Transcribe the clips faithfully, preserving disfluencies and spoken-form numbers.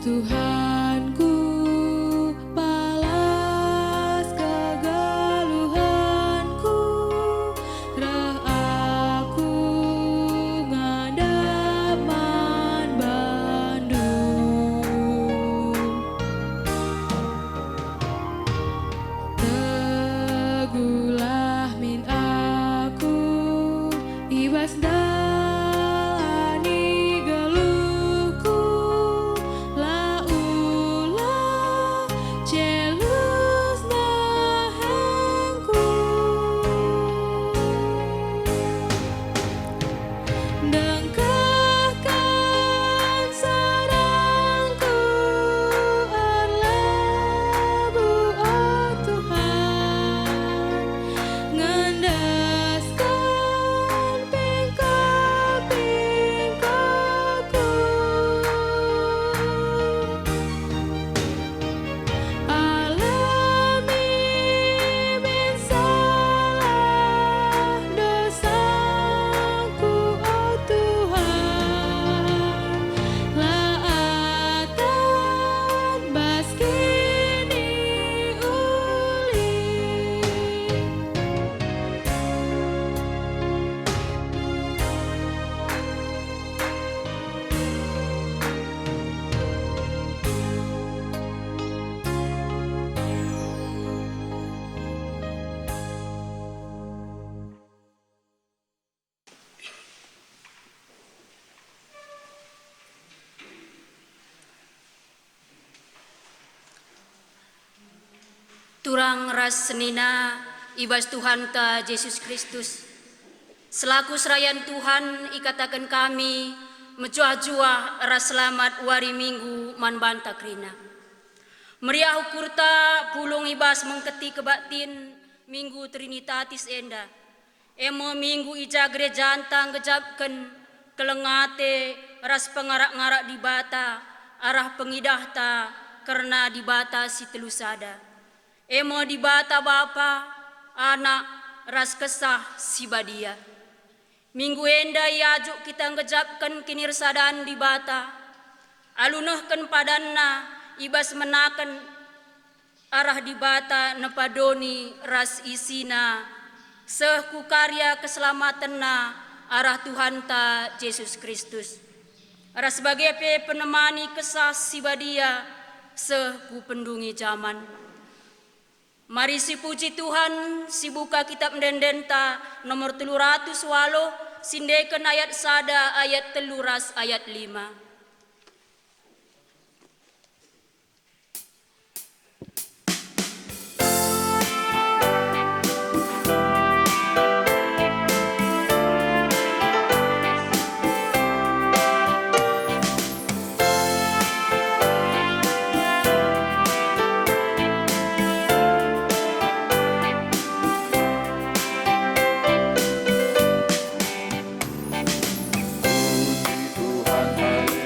Tuhanku, palas kegeluhenku, reh aku ngadap man bandu. Teguhlah min aku i bas ndalani geluhku, la ulah celus nehengku. Ndengkehken sedangku erlebuh, o Tuhan, ngendesken pingko-pingkoku. Alemi min salah dosaku, o Tuhan, la atan bas kiniulin. Turang ras senina i bas Tuhanta Jesus Kristus, selaku serayan Tuhan ikataken kami mejuah-juah ras selamat wari Minggu man banta kerina. Meriah ukurta pulung i bas mengketi kebaktin Minggu Trinitatis enda. E me minggu i ja gerejanta nggejapken keleng ate ras pengarak-ngarak Dibata arah pengidahta kerna Dibata si telu sada, e me Dibata Bapa, Anak, ras Kesah Si Badia. Minggu enda iajuk kita nggejapken kinirsadan Dibata, alu nehken padanNa i bas menaken arah Dibata nepa doni ras isina, seh ku karya keselamatenNa arah Tuhanta Jesus Kristus, ras bage pe penemani Kesah Si Badia seh ku pendungi jaman. Mari sipuji Tuhan, sibuka Kitap Ende-endenta nomor telu ratus waluh, sindeken ayat sada, ayat telu ras ayat lima. Puji Tuhan, haleluya.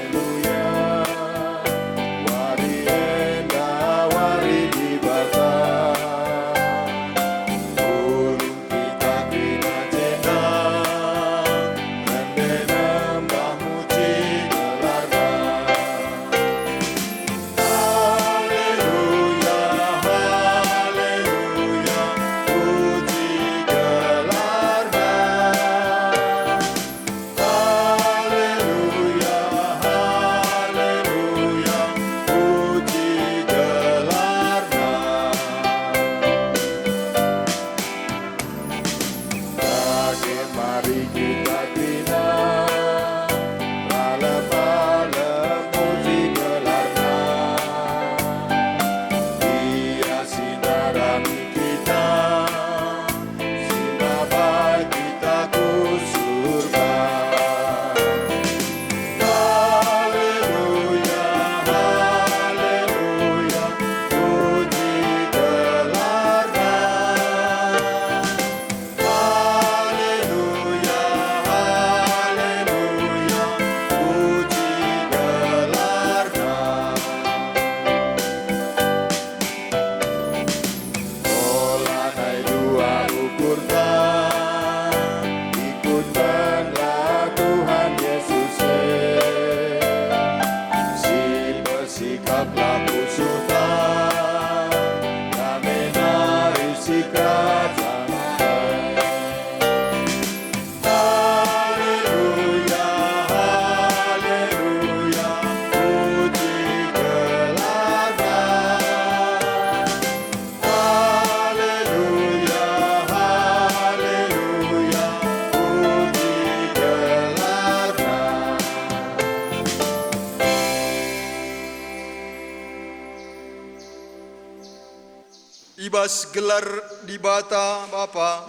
I bas gelar Dibata Bapa,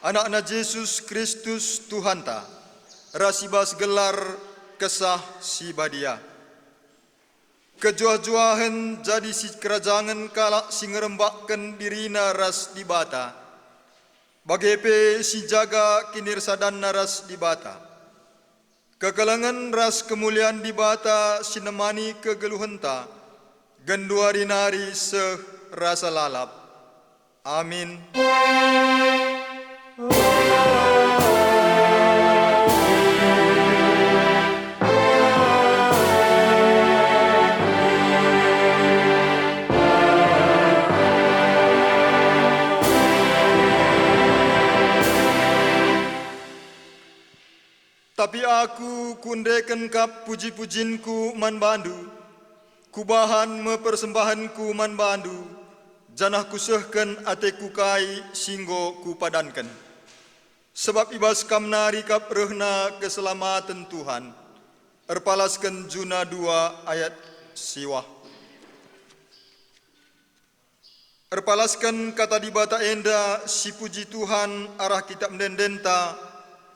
Anakna Jesus Kristus Tuhanta, ras i bas gelar Kesah Si Badia. Kejuah-juahen jadi sikerajangen kalak si ngerembakken dirina ras Dibata, bage pe si jaga kinirsadanna ras Dibata. Kekelengen ras kemulian Dibata si nemani kegeluhenta, genduari nari seh rasa lalap. Amin. Tapi aku kuendeken kap puji-pujinku man bandu, kubahan me persembahenku man bandu, janah kusehken ateku kai si enggo kupadanken. Sebab i bas kam nari kap rehna keselamaten Tuhan. Erpalasken Juna dua ayat siwah. Erpalasken Kata Dibata enda sipuji Tuhan arah Kitap Ende-endenta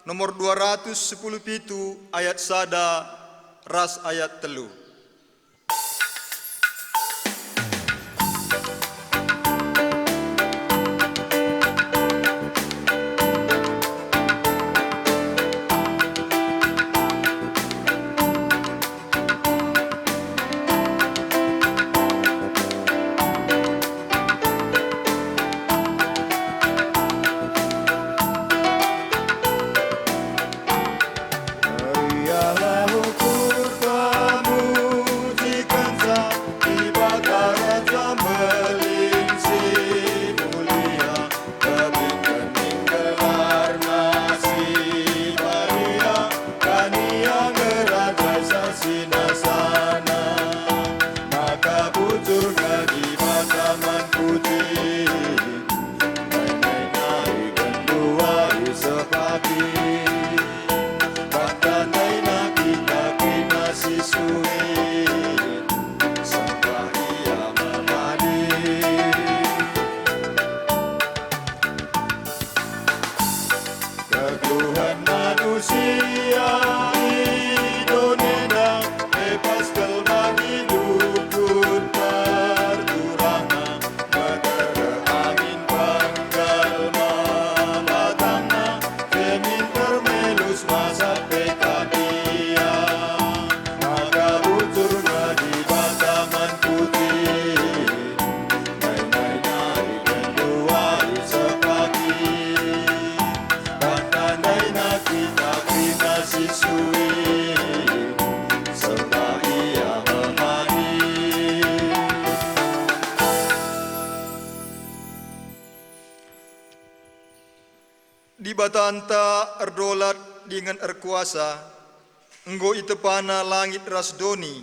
nomor dua ratus sepuluh pitu ayat sada ras ayat telu. Meriahlah ukur pemujikenca Dibata Raja Mbelin si mulia, tebing kening gelarNa si badia, kania ngerajai sasina-sana. Maka bujur nge Dibata man puji, nai-nai nari genduari sepagi. Banta ndaina kita kerina si suin, sembah Ia me madi. Kegeluhen manusia i doni enda, bebas kal bagi dukut perturangna, metereh angin penggal me batangna, kemin termelus masat pe ka ia. Maka bujur nge Dibata man puji, nai-nai nari genduari sepagi. Banta ndaina kita kerina si suin, sembah Ia me madi. Dibatanta erdolat dingen erkuasa, enggo itepana langit ras doni,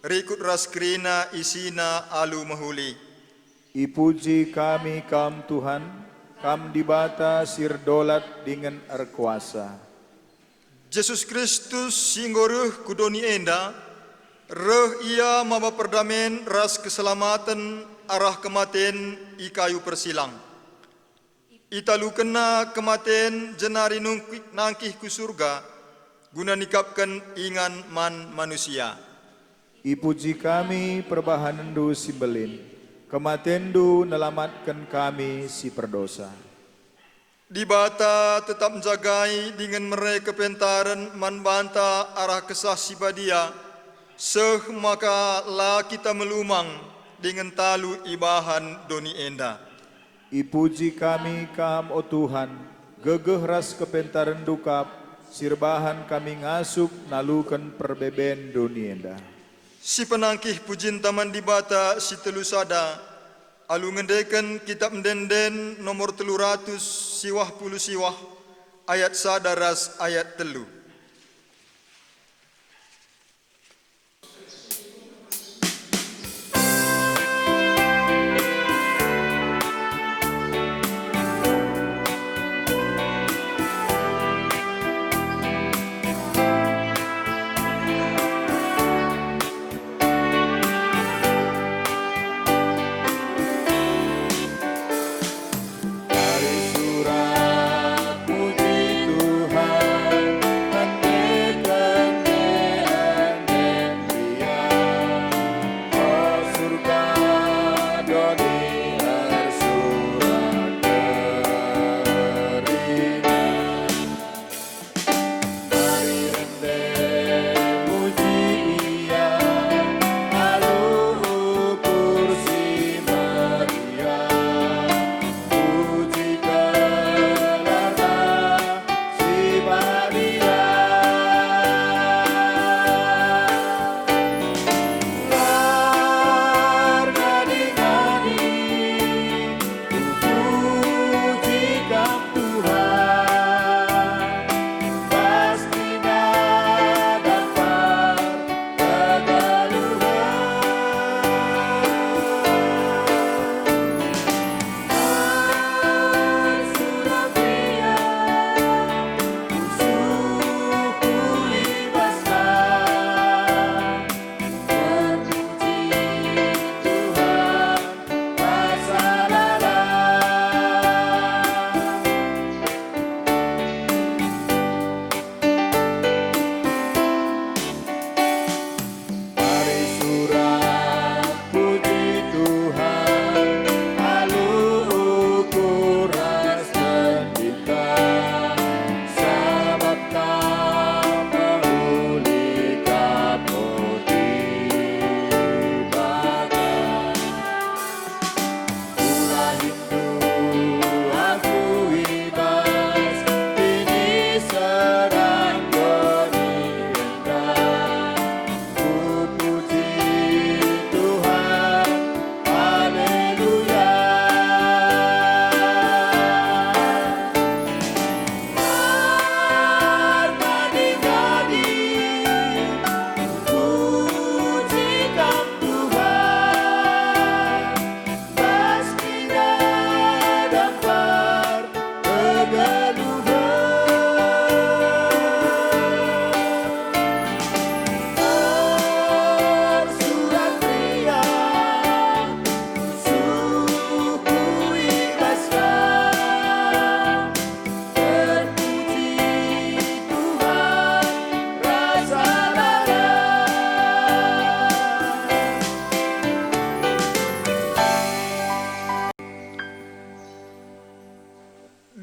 rikut ras kerina isina alu mehuli. Ipuji kami Kam, Tuhan, Kam Dibata si erdolat dingen erkuasa. Jesus Kristus si enggo reh ku doni enda, reh Ia maba perdamen ras keselamaten arah kematen i kayu persilang. ItalukenNa kematen jenari nungkik nangkih ku Surga guna nikapken ingan man manusia. Ipuji kami perbahanenNdu si mbelin, kematenNdu nelamatken kami si perdosa. Dibata tetap njagai dingen mere kepentaren man banta arah Kesah Si Badia, seh maka la kita melumang dingen talu ibahan doni enda. Ipuji kami Kam, o Tuhan, gegeh ras kepentaren-Ndu kap, si erbahan kami ngasup naluken perbeben doni enda. Sipenangkih pujinta man Dibata si telu sada, alu ngendeken Kitap Ende-enden nomor telu ratus siwah puluh siwah, ayat sada ras ayat telu.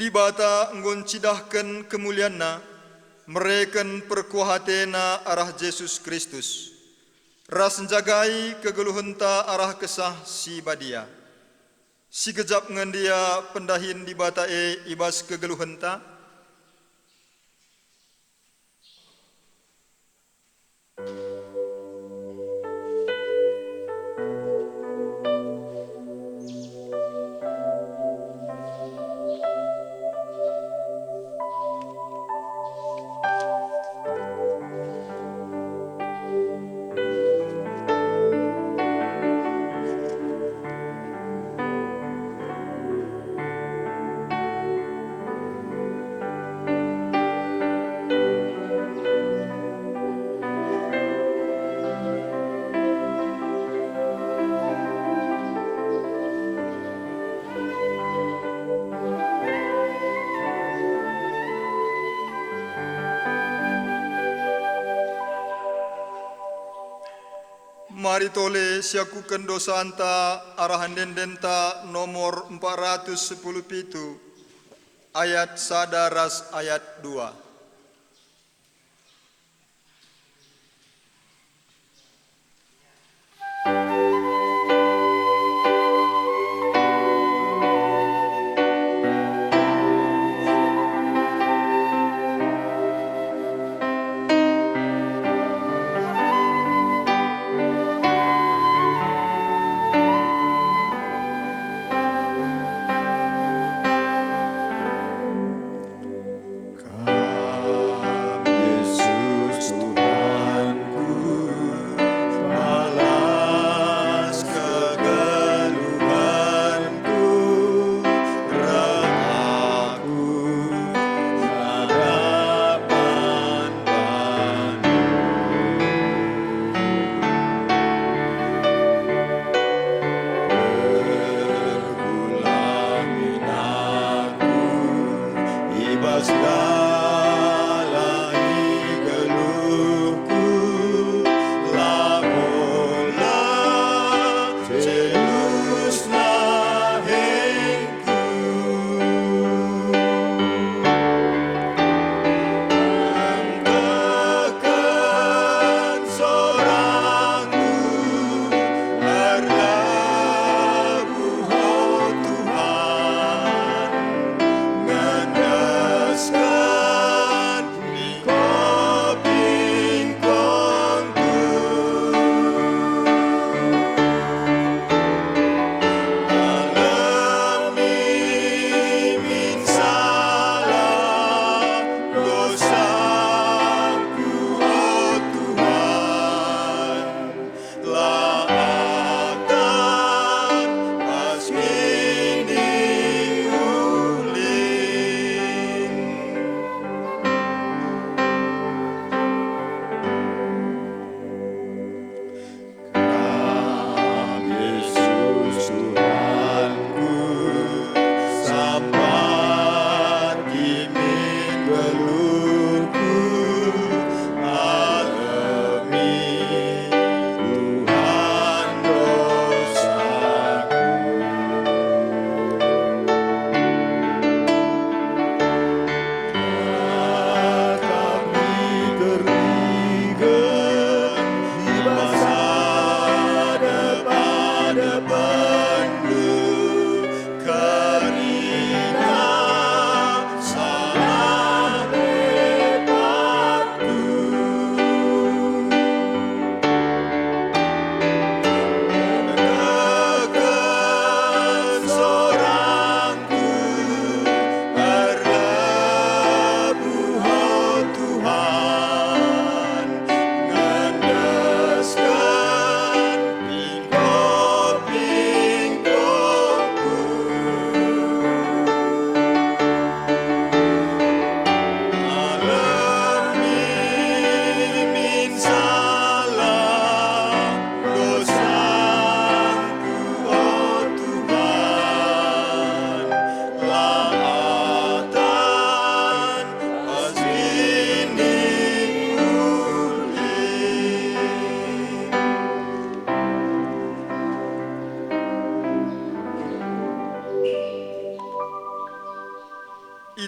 Dibata enggo ncidahken kemulianNa, mereken perkuah ateNa arah Jesus Kristus, ras njagai kegeluhenta arah Kesah Si Badia. Sigejap nge ndia pendahin Dibata e i bas kegeluhenta? Mari tole siakuken dosanta arah ende-endenta nomor empat ratus sepuluh pitu, ayat sada ras ayat dua.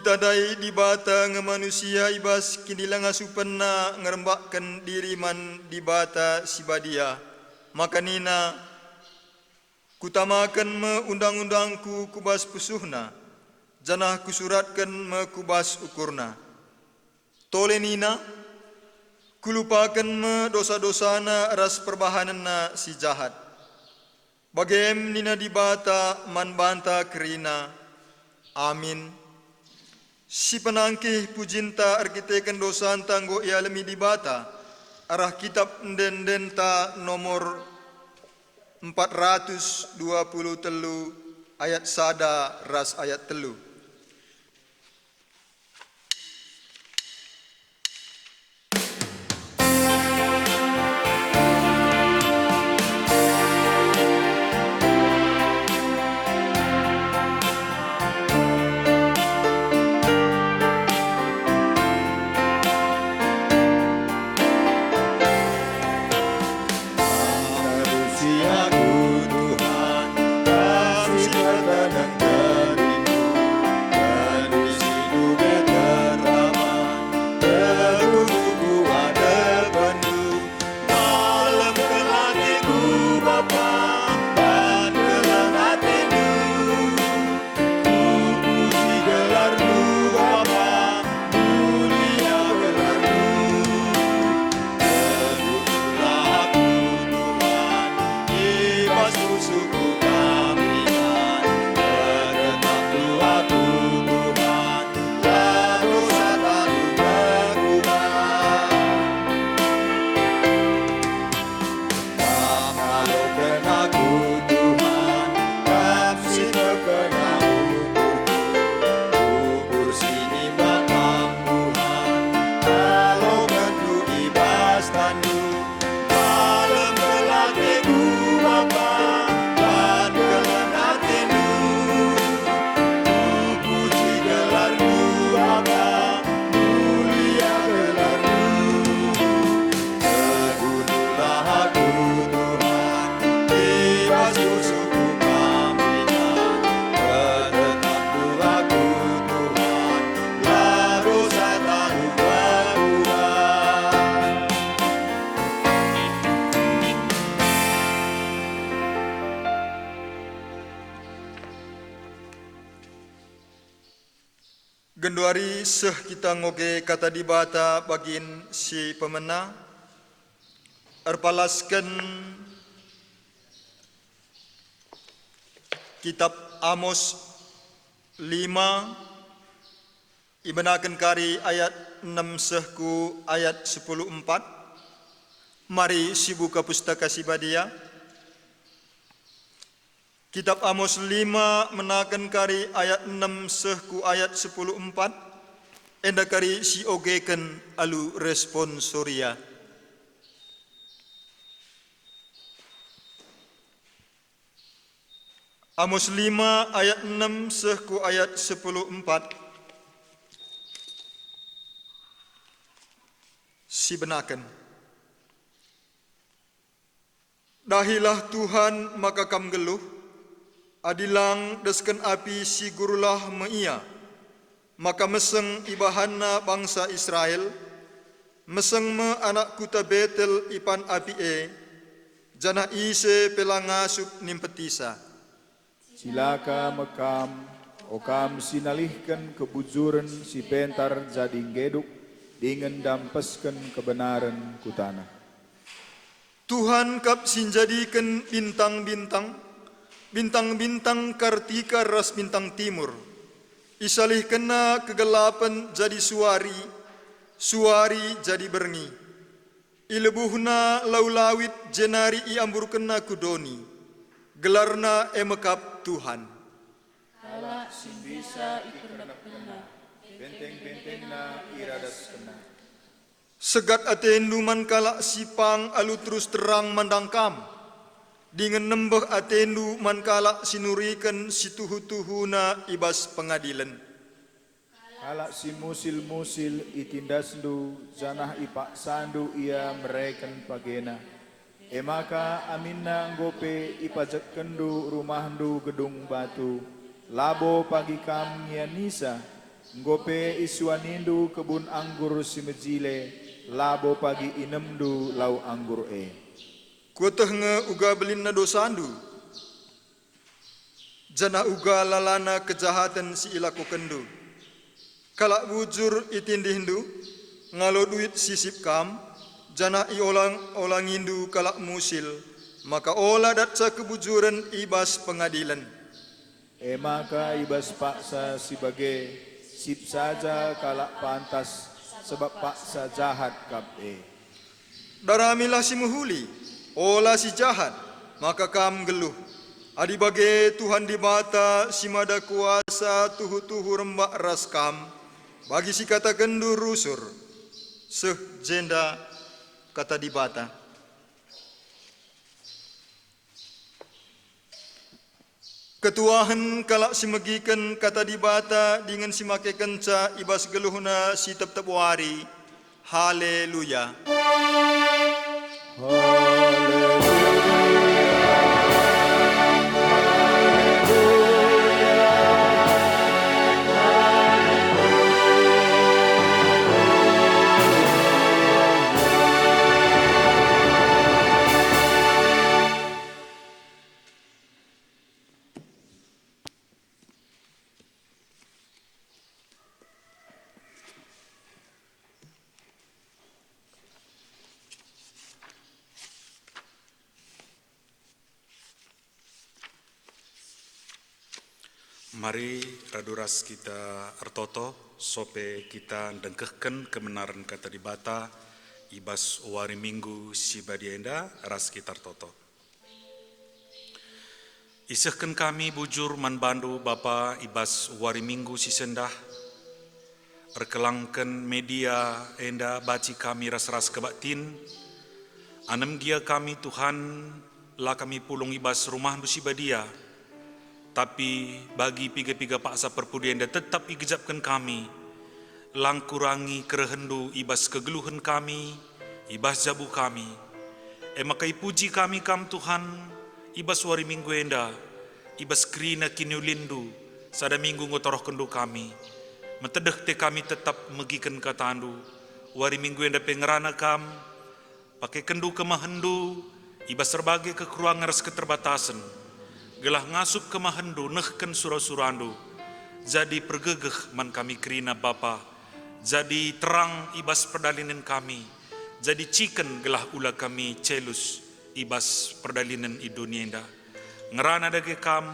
Itadai Dibata nge manusia i bas kinilangasupenna ngerembakken diri man Dibata si Badia, maka nina, "Kutamaken me undang-undangKu ku bas pusuhna, janah Kusuratken me ku bas ukurna." Tole nina, "Kulupaken me dosa-dosana ras perbahanenna si jahat." Bage me nina Dibata man banta kerina, "Amin." Si penangkih pujinta erkiteken dosanta enggo ialemi Dibata arah kitap ende-endenta nomor empat ratus dua puluh telu ayat sada ras ayat telu. Terusi aku, Tuhan, kasih pertenang diriku, dan isiku geter aman, teguhku ku adepenNdu. Malem keleng ateku, Bapa, dan keleng ateNdu. Kupuji gelarNdu, Bapa, mulia gelarNdu. Teguhlah aku, Tuhan, i bas pusuhku Kam ringan. Tetaplah aku, Tuhan, la dosa tadu berubah. Kam ngaloken aku, Tuhan, Kam si pekena ukurku. Ukur si nimbak Kam, Tuhan, ngalokenku i bas tanNdu. Malem keleng ateku, Bapa, dan keleng ateNdu. Kupuji gelarNdu, Bapa, mulia gelarNdu. Teguhlah aku, Tuhan, i bas pusuhku Kam ringan. Tetaplah aku, Tuhan, la dosa tadu berubah. Genduari seh kita ngoge Kata Dibata bagin si pemena, erpalasken Kitap Amos lima, ibenaken kari ayat enem seh ku ayat sepuluh empat. Mari sibuka Pustaka Si Badia. Kitap Amos lima menaken kari ayat enem seh ku ayat sepuluh empat, enda kari siogeken alu responsoria. Amos lima ayat enem seh ku ayat sepuluh empat. Sibenaken. Dahilah Tuhan maka kam nggeluh, adi lang desken api si gurulah me ia, maka meseng ibahanna bangsa Israel, meseng me anak kuta Betel ipan api e, janah ise pe la ngasup nimpetisa. Cilaka me kam, o kam si nalihken kebujuren si pentar jadi nggeduk dingen ndampesken kebenaren ku taneh. Tuhan kap si njadiken bintang-bintang, bintang-bintang Kartika ras bintang Timur. IsalihkenNa kegelapen jadi suari, suari jadi berngi. IlebuhNa lau lawit jenari iamburkenNa ku doni. GelarNa e me kap Tuhan. Kalak si mbisa ikernepkenNa, benteng-bentengNa iradaskenNa. Segat atendu man kalak si pang alu terus terang mandang kam, dingen nembeh atendu man kalak si nuriken situhu-tuhuna i bas pengadilen. Kalak si musil-musil itindasndu, janah ipaksandu ia mereken pagena. E maka aminna enggo pe ipajekkenndu rumahndu gedung batu, labo pagi kam ngianisa, Enggo pe isuanindu kebun anggur si mejile, labo pagi inemndu lau anggur e. Kueteh nge uga belinna dosandu, janah uga lalana kejahaten si ilakokenndu. Kalak bujur itindihndu, ngalo duit sisip kam, janah iolang-olangindu kalak musil, maka ola datca kebujuren i bas pengadilen. E maka i bas paksa si bage, sip saja kalak pantas, sabap paksa jahat kap e. Daramilah si mehuli, ola si jahat, maka kam nggeluh. Adi bage Tuhan Dibata si Mada Kuasa tuhu-tuhu rembak ras kam, bagi si katakenndu rusur. Seh jenda kata Dibata. Ketuahen kalak si megiken kata Dibata dingen si makekenca i bas geluhna si tep-tep wari. Haleluya! Haleluya! Mari radu ras kita ertoto, sope kita ndengkehken kebenaren Kata Dibata i bas wari Minggu si badia enda, ras kita ertoto. Isehken kami bujur man bandu, Bapa, i bas wari Minggu si sendah. Erkelangken media enda banci kami ras-ras kebaktin. Anem gia kami, Tuhan, la kami pulung i bas rumahndu si badia, tapi bagi piga-piga paksa perpudi enda tetap igejapken kami. Lang kurangi kerehenNdu i bas kegeluhen kami, i bas jabu kami. E maka ipuji kami Kam, Tuhan, i bas wari Minggu enda, i bas kerina kiniulinNdu, sada minggu enggo torohkenNdu kami. Metedeh ate kami tetap megiken kataNdu. Wari Minggu enda pe ngerana Kam, pakekenndu kemahenNdu i bas erbage kekurangen ras keterbatasen, gelah ngasup kemahenNdu nehken sura-suraNdu, jadi pergegeh man kami kerina, Bapa, jadi terang i bas perdalinen kami, jadi ciken gelah ula kami celus i bas perdalinen i doni enda. Ngerana dage Kam,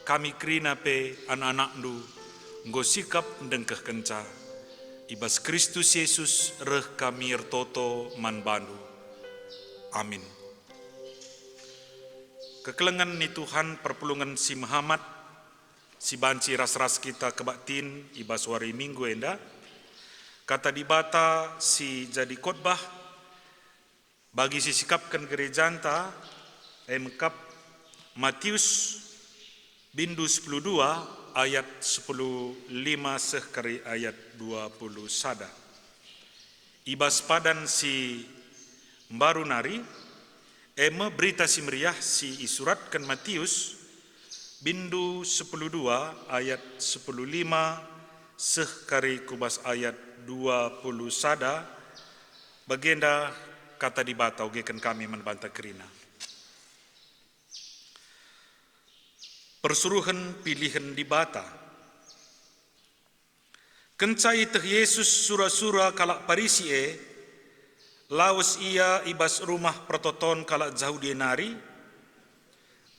kami kerina pe anak-anakNdu enggo sikap ndengkehkenca. I bas Kristus Yesus reh kami ertoto man baNdu. Amin. Kekelengen ni Tuhan, perpulungen si mehamat, si banci ras-ras kita kebaktin i bas wari Minggu enda. Kata Dibata si jadi khotbah bagi si sikapken gerejanta, e mekap Matius bindu sepuluh dua ayat sepuluh lima seh kari ayat dua puluh sada. I bas padan si mbaru nari, e me Berita Si Meriah si isuratken Matius, bindu sepuluh dua ayat sepuluh lima seh kari ku bas ayat dua puluh sada, bagenda Kata Dibata ogeken kami man banta kerina. Persuruhen pilihen Dibata. Kenca ieteh Jesus sura-sura kalak Parisi e, lawes Ia i bas rumah pertoton kalak Jahudi e nari,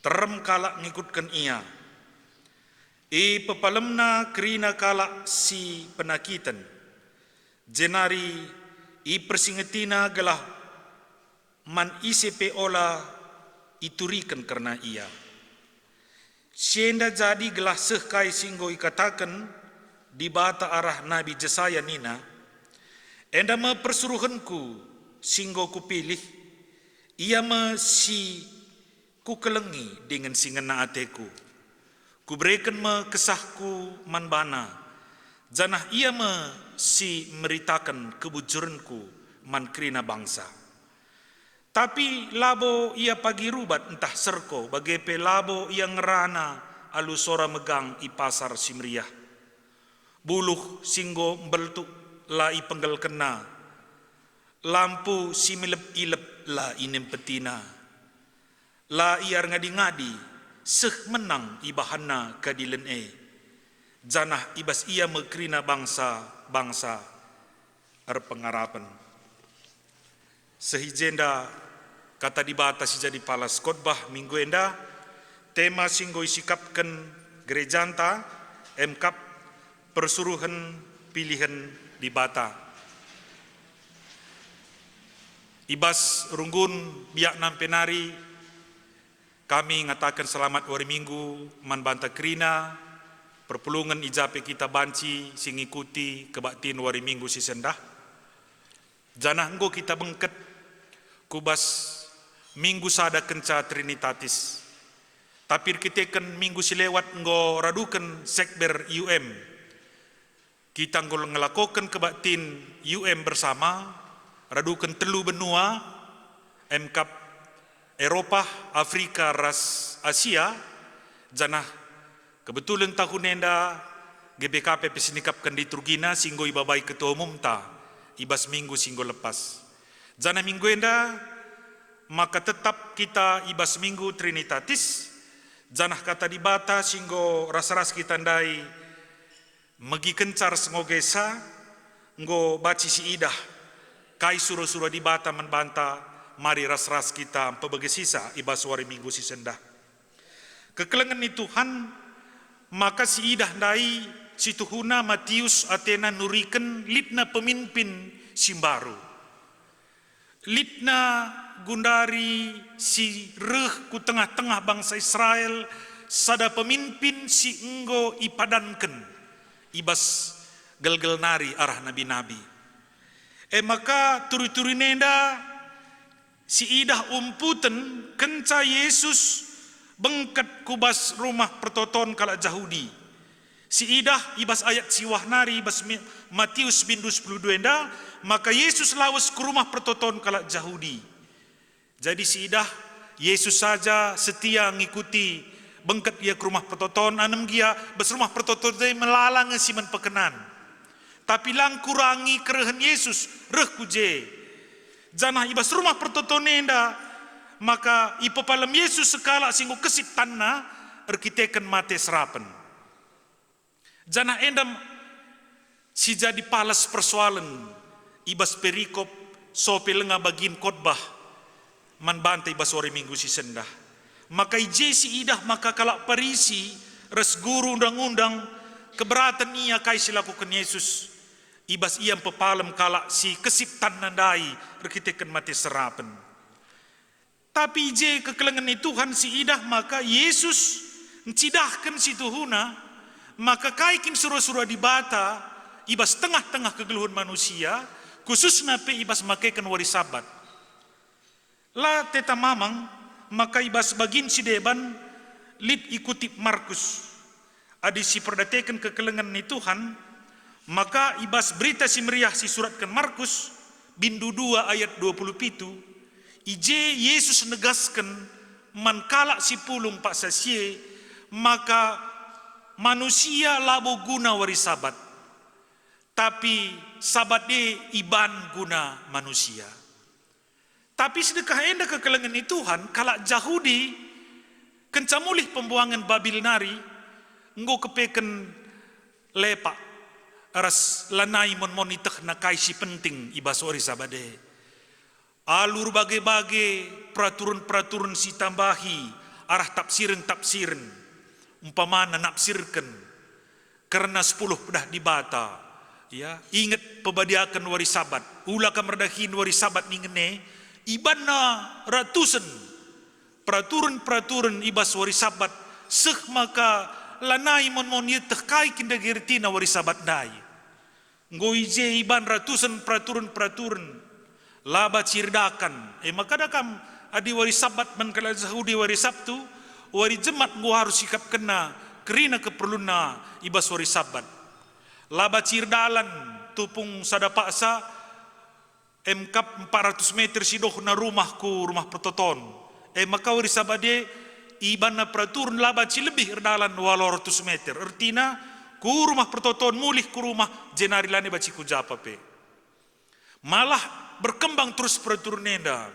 terem kalak ngikutken Ia. IpepalemNa kerina kalak si penakiten, jenari ipersingetina gelah man ise pe ola ituriken kerna Ia. Si enda jadi gelah seh kai si enggo ikataken Dibata arah Nabi Jesaya nina, "Enda me persuruhenKu si enggo Kupilih, Ia me si Kukelengi dingen si ngena ateKu. Kubereken me KesahKu man baNa, janah Ia me si meritaken kebujurenKu man kerina bangsa." Tapi labo Ia pagi rubat ntah serko, bage pe labo Ia ngerana alu sora megang i Pasar Si Meriah. Buluh si enggo mbeltuk la ipenggelkenna, lampu si milep-ilep la inempetina, la iarngadi-ngadi, seh menang ibahanna keadilen e, janah i bas ia me kerina bangsa-bangsa erpengarapen. Seh i jenda Kata Dibata si jadi palas khotbah minggu enda, tema si enggo isikapken gerejanta, emkap persuruhen pilihen Dibata. I bas runggun biak nampe nari, kami ngataken selamat wari Minggu man banta kerina perpulungen i ja pe kita banci si ngikuti kebaktin wari Minggu si sendah. Janah enggo kita bengket ku bas Minggu sada kenca Trinitatis. Tapi erkiteken minggu si lewat enggo raduken sekber U M, kita enggo ngelakoken kebaktin U M bersama, raduken telu benua, emkap Eropah, Afrika, ras Asia, janah kebetulen tahun enda G B K P pe sinikapken liturgina si enggo ibabai ketua umumta i bas minggu si enggo lepas. Janah minggu enda maka tetap kita i bas minggu Trinitatis, janah Kata Dibata si enggo ras-ras kita ndai megikenca ras ngogesa, enggo banci siidah kai sura-sura Dibata man banta. Mari ras-ras kita mpebegesisa i bas wari Minggu si sendah. Kekelengen ni Tuhan, maka siidah ndai situhuna Matius atena nuriken litna peminpin si mbaru. Litna gundari si reh ku tengah-tengah bangsa Israel sada peminpin si enggo ipadanken i bas gelgel nari arah nabi-nabi. E maka turi-turi nenda siidah umputen kenca Yesus bengket ku bas rumah pertoton kalak Jahudi. Siidah i bas ayat si wah nari i bas Mi-, Matius bindu sepuluh dua enda, maka Yesus lawes ku rumah pertoton kalak Jahudi. Jadi siidah Yesus saja setia ngikuti bengket ia ku rumah pertoton, anem gia bas rumah pertoton ndai melala nge si man pekenan. Tapi la ngkurangi kerehen Yesus reh ku je. Janah i bas rumah pertoton enda maka ipepalem Yesus sekalak si enggo kesip tanna erkiteken mate serapen. Janah enda si jadi palas persoalen i bas perikop sope lenga bagin khotbah man banta i bas wari Minggu si sendah. Maka i je siidah maka kalak Parisi ras guru Undang-undang keberaten ia kai si lakoken Yesus, i bas ia mpepalem kalak si kesip tanna ndai erkiteken mate serapen. Tapi i je kekelengen ni Tuhan siidah maka Yesus ncidahken situhuna maka kai kin sura-sura Dibata i bas tengah-tengah kegeluhen manusia, khususna pe i bas makeken wari Sabat. La teta mamang maka i bas bagin si deban lit ikutip Markus. Adi siperdateken kekelengen ni Tuhan, maka i bas Berita Si Meriah si suratken Markus, bindu dua ayat dua puluh pitu, i je Yesus negasken man kalak si pulung paksa si e, maka manusia labo guna wari Sabat, tapi Sabat e iban guna manusia. Tapi sedekah enda kekelengen ni Tuhan, kalak Jahudi kenca mulih pembuangen Babil nari, enggo kepeken lepak ras lanai mon-mon itehna kai si penting i bas wari Sabat e. Alu erbage-bage peraturen-peraturen si tambahi arah tapsiren-tapsiren, umpamana napsirken kerna sepuluh pedah Dibata, ya, inget pebadiaken wari Sabat, ula kam erdahin wari Sabat ningen e, ibanna ratusen peraturen-peraturen i bas wari Sabat, seh maka lanai mon-mon ieteh kai kin dage ertina wari Sabat ndai. Enggo i je iban ratusen peraturen-peraturen, la banci erdakan. E maka da kam adi wari Sabat man kalak Jahudi wari Sabtu, wari Jemat enggo arus sikapkenna kerina keperlunna i bas wari Sabat. La banci erdalan tupung sada paksa, emkap empat ratus meter si dohna rumah ku rumah pertoton. E maka wari Sabat e ibanna peraturen la banci lebih erdalan walu ratus meter. Ertina, Ku rumah pertoton, mulih ku rumah, jenari lanai banci ku japa pe. Malah berkembang terus peraturan enda.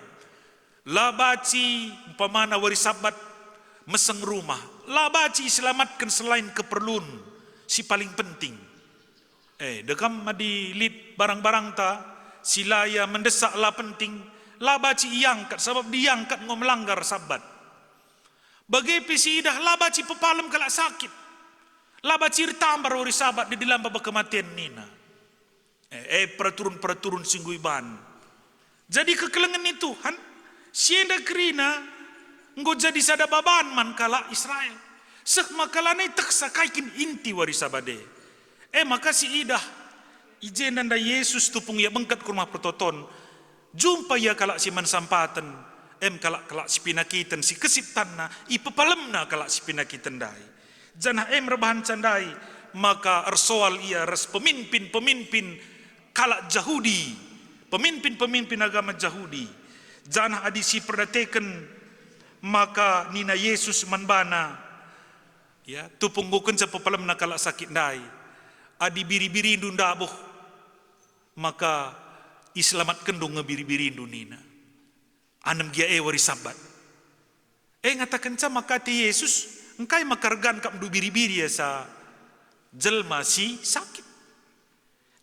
La banci umpamana wari Sabat meseng rumah, la banci iselamatken selain keperlun si paling penting. Eh, dekam adi lit barang-barangta si la ia mendesak, la penting, la banci iangkat, sabap diangkat enggo melanggar Sabat. Bage pe siidah, la banci pepalem kalak sakit, la banci ertambar wari Sabat di dalam baba kematen nina. Eh, eh, peraturan-peraturan si enggo iban. Jadi kekelengen ni Tuhan, si enda kerina enggo jadi sada baban man kalak Israel. Seh maka lanai teksa kai kin inti wari Sabat e. E maka siidah, i jenda ndai Jesus tupung ia bengket ku rumah pertoton, jumpa ia kalak si man sampaten, em kalak-kalak si penakiten, si kesit tanna, ipepalemna kalak si penakiten ndai. Janah em erbahanca ndai, maka ersoal ia ras peminpin-peminpin kalak Jahudi, peminpin-peminpin agama Jahudi. Janah adi si perdateken, maka nina Jesus man bana, ya, tupung enggo kenca pepalemna kalak sakit ndai, "Adi biri-birindu ndabuh, maka iselamatkenndu nge biri-birindu," nina. Anem gia e wari Sabat. E ngatakenca maka ate Jesus, "Engkai maka ergan kap ndu biri-biri asa jelma si sakit?"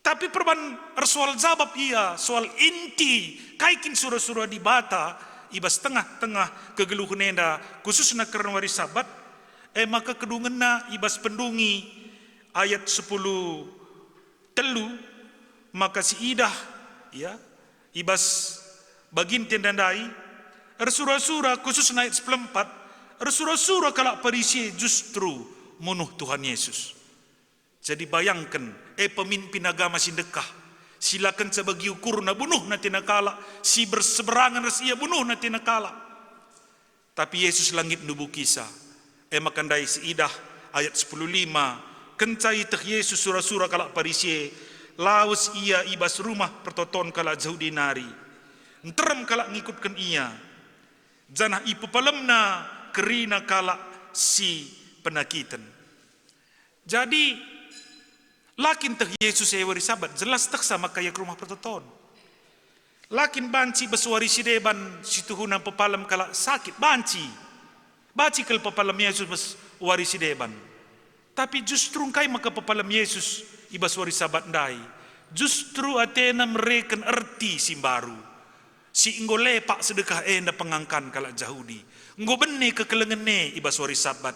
Tapi perban ersoal jabap ia soal inti kai kin sura-sura Dibata i bas tengah-tengah kegeluhen enda, khususna kerna wari Sabat, e maka kedungenna i bas pendungi ayat sepuluh telu, maka siidah, ya, i bas bagin enda ndai, ersura-sura, khususna ayat sepuluh empat, ersura-sura kalak Parisi e justru munuh Tuhan Yesus. Jadi bayangken, e pemimpin agama si ndekah, si la kenca bagi ukurna, bunuhna atena kalak, si berseberangen ras ia, bunuhna atena kalak. Tapi Jesus la nggit nubukisa. E maka ndai siidah ayat sepuluh lima, kenca ieteh Jesus sura-sura kalak Parisi e, lawes ia i bas rumah pertoton kalak Jahudi nari. Nterem kalak ngikutken ia, janah ipepalemna kerina kalak si penakiten. Jadi, la kin teh Jesus e wari Sabat, jelas tehsa maka ia ku rumah pertoton. La kin banci bas wari si deban situhuna pepalem kalak sakit, banci. Banci kal pepalem Jesus bas wari si deban. Tapi justru engkai maka pepalem Jesus i bas wari Sabat ndai? Justru atena mereken erti si mbaru, si enggo lepak sedekah enda pengangkan kalak Jahudi. Enggo bene kekelengen e i bas wari Sabat.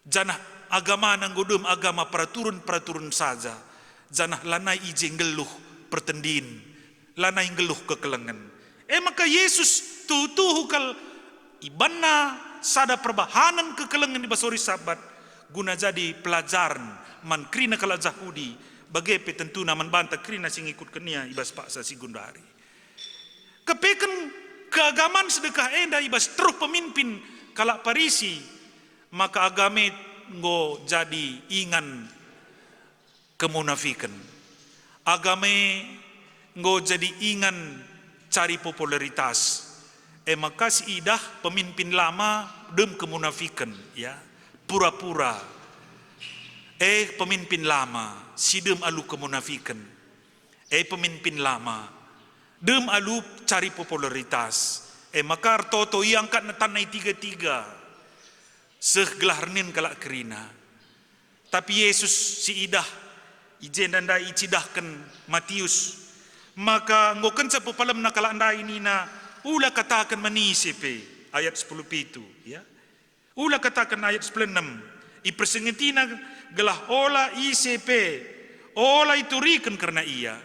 Janah agamana enggo dem agama peraturen-peraturen saja, janah lanai i je nggeluh pertendin, lanai nggeluh kekelengen. E maka Jesus tuhu-tuhu kal ibanna sada perbahanen kekelengen i bas wari Sabat, guna jadi pelajaren man kerina kalak Jahudi, bage pe tentuna man banta kerina si ngikutken ia i bas paksa si genduari. Kepeken keagaman sedekah enda i bas teruh pemimpin kalak Parisi, maka agama e enggo jadi ingan kemunafiken. Agama e enggo jadi ingan cari popularitas. E maka siidah pemimpin lama dem kemunafiken, ya, pura-pura. E pemimpin lama si dem alu kemunafiken. E pemimpin lama, dem alu cari popularitas. E maka ertoto iangkatna tanna i tiga-tiga, seh gelah ernin kalak kerina. Tapi Jesus siidah i jenda ndai icidahken Matius, maka enggo kenca pepalemna kalak ndai nina, "Ula kataken man ise pe," ayat sepuluh pitu, ya. Ula kataken ayat sepuluh enem, ipersengetina gelah ola ise pe, ola ituriken kerna ia.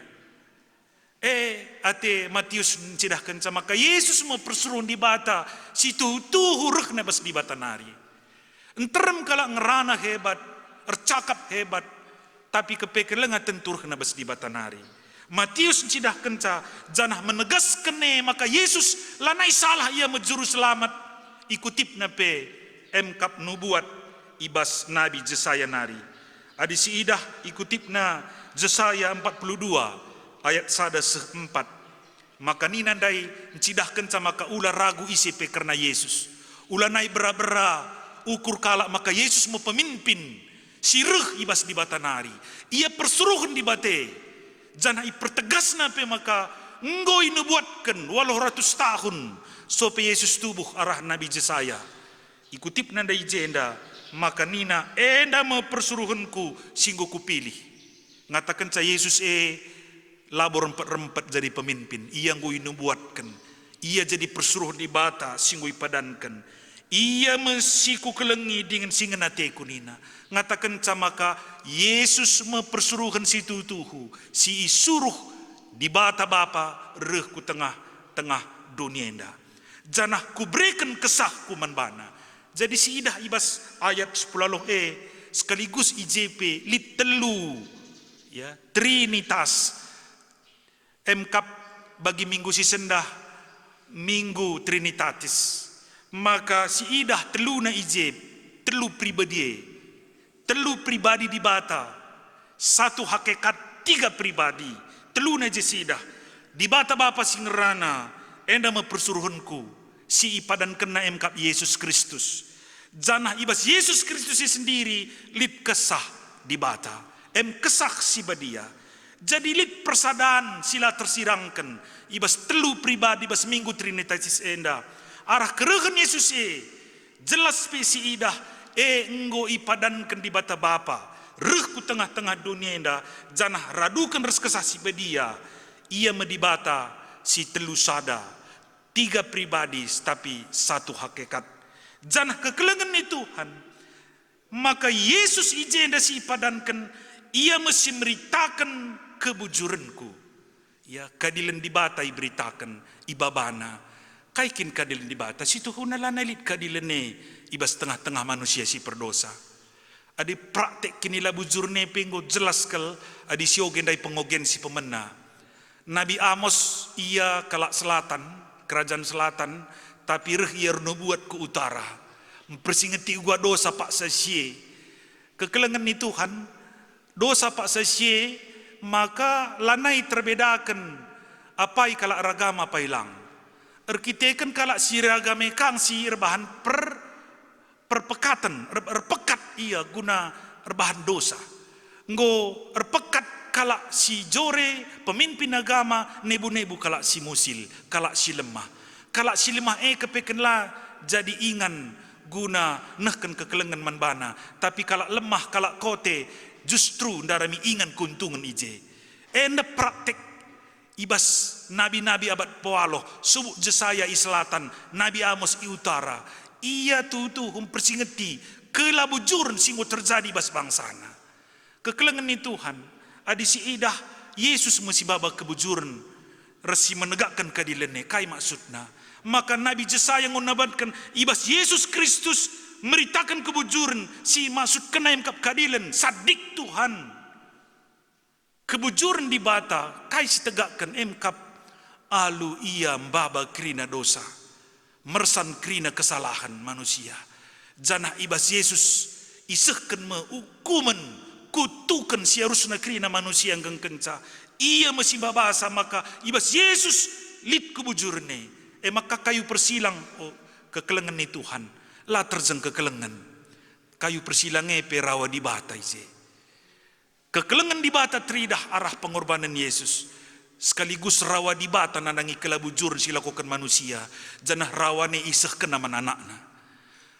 E, ate Matius ncidahkenca maka Jesus me persuruhen Dibata si tuhu-tuhu rehna bas Dibata nari. Nterem kalak ngerana hebat, ercakap hebat, tapi kepeken lenga tentu rehna bas Dibata nari. Matius ncidahkenca janah menegasken e maka Jesus lanai salah ia me Juru Selamat ikutipna pe emkap nubuat i bas Nabi Jesaya nari. Adi siidah ikutipna Jesaya empat puluh dua ayat sada seh empat, maka nina ndai ncidahkenca maka ula ragu ise pe kerna Jesus. Ulanai bera-bera ukur kalak maka Jesus me pemimpin si reh i bas Dibata nari. Ia persuruhen Dibata e, janah ipertegasna pe maka enggo inubuatken waluh ratus tahun sope Jesus tubuh arah Nabi Jesaya. Ikutipna ndai i jenda, maka nina, "Enda me persuruhenKu si enggo Kupilih." Ngatakenca Jesus e labo rempet-rempet jadi pemimpin, ia enggo inubuatken. Ia jadi persuruhen Dibata si enggo ipadanken. Ia me si Kukelengi dingen si ngena ateKu nina. Ngatakenca maka Jesus me persuruhen si tuhu-tuhu, si isuruh Dibata Bapa reh ku tengah-tengah doni enda. Janah Kubereken kesahKu man bana. Jadi siidah i bas ayat sepuluh e, sekaligus i je pe lit telu, ya, Trinitas. Emkap bagi minggu si sendah, Minggu Trinitatis. Maka siidah teluna i je, telu pribadi e. Telu pribadi Dibata, satu hakikat, tiga pribadi, teluna i je siidah. Dibata Bapa si ngerana, enda me persuruhenKu, si ipadankenNa emkap Jesus Kristus. Janah i bas Jesus Kristus e sendiri lit kesah Dibata, em kesah si badia. Jadi lit persadan si la tersirangken i bas telu pribadi bas Minggu Trinitatis enda. Arah kerehen Jesus e, jelas pe siidah, e enggo ipadanken Dibata Bapa, reh ku tengah-tengah doni enda, janah raduken ras kesah si badia. Ia me Dibata si telu sada, tiga pribadi, tapi satu hakikat. Janah kekelengen ni Tuhan, maka Jesus i jenda si ipadanken, Ia me si meritaken kebujurenku. Ya, keadilen Dibata iberitaken, ibabana. Kai kin keadilen Dibata? Situhuna lanai lit keadilen e i bas tengah-tengah manusia si perdosa. Adi praktek kinilabujurna pe enggo jelas kal adi sioge ndai pengogen si pemena. Nabi Amos ia kalak selatan, kerajaan selatan, tapi reh ia ernubuat ku utara. Mpersingeti uga dosa paksa si e. Kekelengen ni Tuhan, dosa paksa si e maka lanai terbedaken apai kalak eragama apai lang. Erkiteken kalak si eragama e kang si erbahan per-, perpekaten, er-, erpekat ia guna erbahan dosa. Enggo erpekat kalak si jore, pemimpin agama, nebu-nebu kalak si musil, kalak si lemah. Kalak si lemah e kepeken la jadi ingan guna nehken kekelengen man bana, tapi kalak lemah, kalak kote justru ndarami ingan keuntungen i je. Enda praktek i bas nabi-nabi abad pewaluh, subuk Jesaya i selatan, Nabi Amos i utara. Ia tuhu-tuhu mpersingeti kelabujuren si enggo terjadi i bas bangsana. Kekelengen ni Tuhan, adi siidah, Jesus me si maba kebujuren ras si menegakken keadilen e. Kai maksudna? Maka Nabi Jesaya enggo nabanken i bas Jesus Kristus meritaken kebujuren si maksudkenna emkap keadilen, sadik Tuhan. Kebujuren Dibata, kai si tegakken emkap alu Ia mbaba kerina dosa, mersan kerina kesalahen manusia. Janah i bas Jesus isehken me ukumen kutuken si arusna kerina manusia nggengkenca. Ia me si mbabasa maka i bas Jesus lit kebujuren e. E maka kayu persilang, o, kekelengen ni Tuhan, la terjeng kekelengen. Kayu persilang e pe rawa Dibata i je. Kekelengen Dibata teridah arah pengorbanen Yesus, sekaligus rawa Dibata nandangi kelabujuren si ilakoken manusia, janah rawane isehkenNa man AnakNa.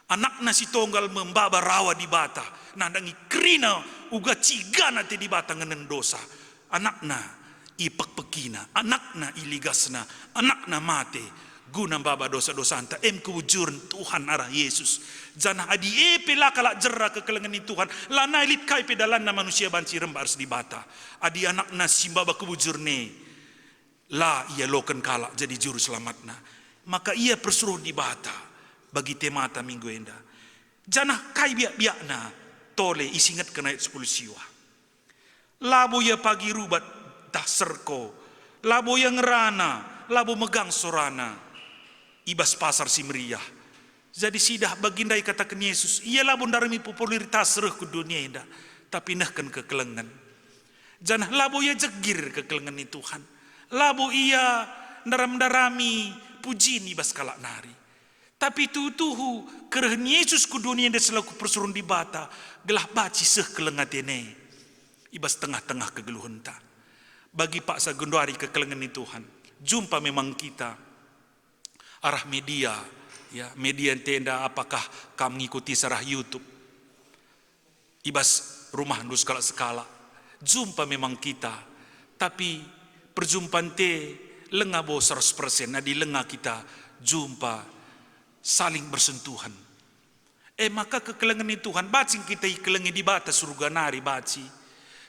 AnakNa si tonggal me maba rawa Dibata, nandangi kerina uga cigana ate Dibata ngenen dosa. AnakNa ipekpekina, AnakNa iligasna, AnakNa mate guna maba dosa-dosanta, em kebujuren Tuhan arah Yesus. Janah adi e pe la kalak jera kekelengen ni Tuhan, lanai lit kai pe dalanna manusia banci rembak ras Dibata. Adi AnakNa si maba kebujuren e la ialoken kalak jadi juru selamatna, maka ia persuruh Dibata bagi temata minggu enda. Janah kai biak-biakna tole isingetken ayat sepuluh siwa. Labo ia pagi rubat ntah serko, labo ia ngerana, labo megang sorana i bas pasar si meriah. Jadi sidah bagi ndai kataken Yesus, Ia labo ndarami popularitas reh ku doni enda, tapi nehken kekelengen. Janah labo ia jegir kekelengen ni Tuhan. Labo ia ndaram-ndarami pujin i bas kalak nari. Tapi tuhu-tuhu kerehen Yesus ku dunia enda selaku persuruhen Dibata, gelah banci seh keleng atena i bas tengah-tengah kegeluhenta. Bagi paksa genduari kekelengen ni Tuhan, jumpa memang kita arah media, ya, media ntenda apakah kam ngikuti arah YouTube, i bas rumahndu sekalak-sekalak, jumpa memang kita, tapi perjumpan te lenga bo seratus persen, adi lenga kita jumpa saling bersentuhan. E maka kekelengen ni Tuhan, banci kita ikelengi Dibata Surga nari banci.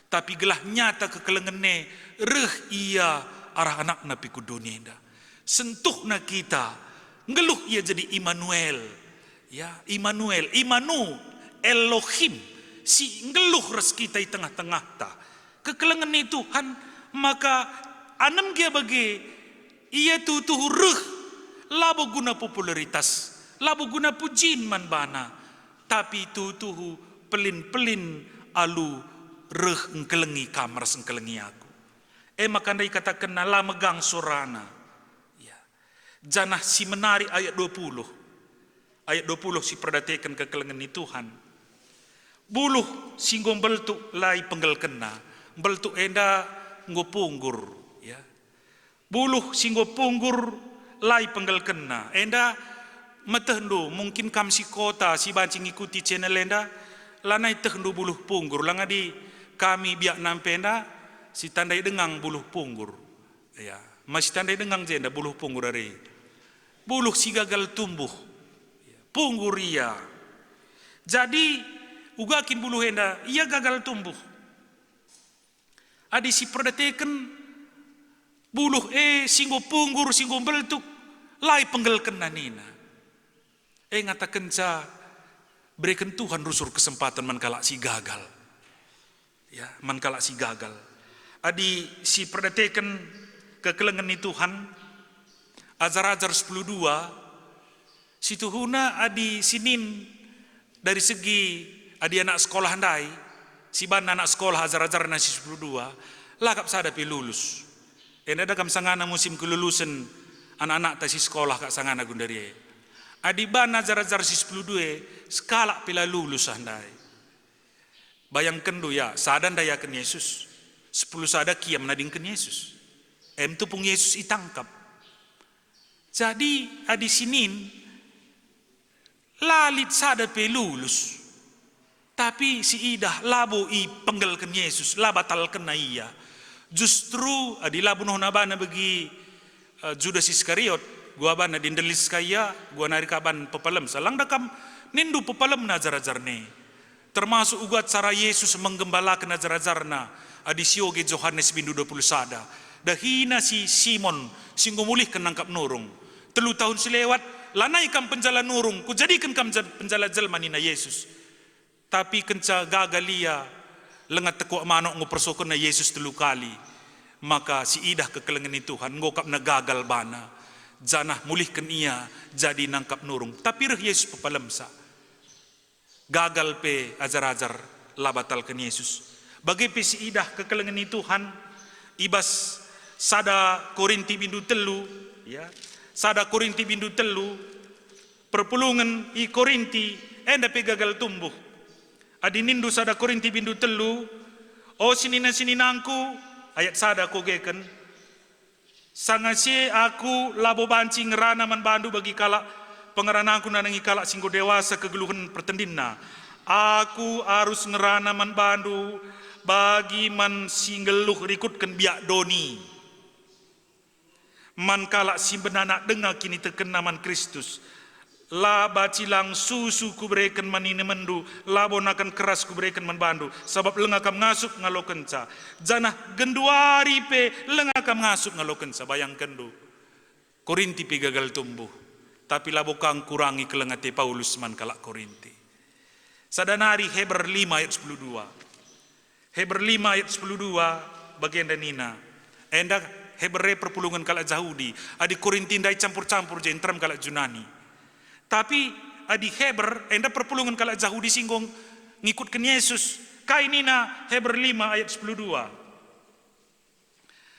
Tapi gelah nyata kekelengen e, reh Ia arah AnakNa pe ku doni enda. Sentuhna kita, nggeluh Ia jadi Immanuel. Ya, Immanuel, Immanu, Elohim, si nggeluh ras kita i tengah-tengahta. Kekelengen ni Tuhan, maka anem gia bage Ia tuhu-tuhu reh, labo guna popularitas, labo guna pujin man baNa, tapi tuhu-tuhu pelin-pelin alu reh engkelengi kam ras engkelengi aku. E maka ndai ikatakenNa la megang sorana. Ya. Janah si menarik ayat dua puluh. Ayat dua puluh si perdateken kekelengen ni Tuhan. Buluh si enggo mbeltuk la ipenggelkenna, mbeltuk enda enggo punggur, ya. Buluh si enggo punggur la ipenggelkenna, enda metehndu, mungkin kam si kota si banci ngikuti channel enda, lanai tehndu buluh punggur, langadi kami biak nampe enda si tandai denga buluh punggur. Ya, masih tandai denga jenda buluh punggur ari. Buluh si gagal tumbuh. Punggur ia. Jadi, uga kin buluh enda, ia gagal tumbuh. Adi si perdateken buluh e si enggo punggur, si enggo mbeltuk, la ipenggelkenna nina. E ngatakenca bereken Tuhan rusur kesempaten man kalak si gagal. Ya, man kalak si gagal. Adi si perdateken kekelengen ni Tuhan, ajar-ajar sepuluh dua, si tuhuna adi sinin dari segi adi anak sekolah ndai, si banna anak sekolah ajar-ajarna si sepuluh dua, la kap sada pe lulus. Enda da kam sangana musim kelulusen anak-anakta si sekolah kap sangana gundari e. Adi banna ajar-ajar si sepuluh dua e, sekalak pe la lulus ah ndai. Bayangkenndu ya, sada ndayaken Yesus, sepuluh sada kiam nadingken Yesus. Em tupung Yesus itangkap. Jadi adi sinin, la lit sada pe lulus. Tapi si idah labo ipenggelken Yesus, la batalkenna ia. Justru adi la bunuhna bana bagi, eh, Judas Iskariot, gua bana dindelis ka ia, gua nari kaban pepalemsa. Lang da kam nindu pepalemna ajar-ajar ne. Termasuk uga cara Yesus menggembalaken ajar-ajarNa adi sioge Johanes bindu dua puluh sada. Dahina si Simon, si enggo mulihken nangkap nurung. Telu tahun si lewat, lanai kam penjala nurung, kujadiken kam jal-, penjala jelma nina Yesus. Tapi kenca gagal ia, lenga tekuak manuk enggo persokenna Yesus telu kali. Maka si idah kekelengen ni Tuhan, enggo kap na gagal bana. Janah mulihken ia jadi nangkap nurung. Tapi reh Yesus pepalemsa. Gagal pe ajar-ajar la batalken Yesus. Bage pe si idah kekelengen ni Tuhan i bas sada Korinti bindu telu, ya. Sada Korinti bindu telu, perpulungen i Korinti enda pe gagal tumbuh. Adi nindu sada Korinti bindu telu, "O senina-seninangku," ayat sada kogeken, "sanga si e aku labo banci ngerana man bandu bagi kalak pengeranangku nandangi kalak si enggo dewasa kegeluhen pertendinna. Aku arus ngerana man bandu bagi man si nggeluh rikutken biak doni." Man kalak si mbenanak denga kinitekenna man Kristus. La bacilang susu kubereken man inemenndu, labo nakan keras kubereken man bandu, sabap lenga kam ngasup ngalokenca. Janah genduari pe lenga kam ngasup ngalokenca, bayangkenndu. Korinti pe gagal tumbuh, tapi labo ka ngkurangi keleng ate Paulus man kalak Korinti. Sada nari Heber lima ayat sepuluh dua. Heber lima ayat sepuluh dua bagenda nina, enda Heber e perpulungen kalak Jahudi, adi Korinti ndai campur-campur je nterem kalak Junani. Tapi adi Heber enda perpulungen kalak Jahudi si enggo ngikutken Yesus. Kai nina Heber lima ayat sepuluh dua?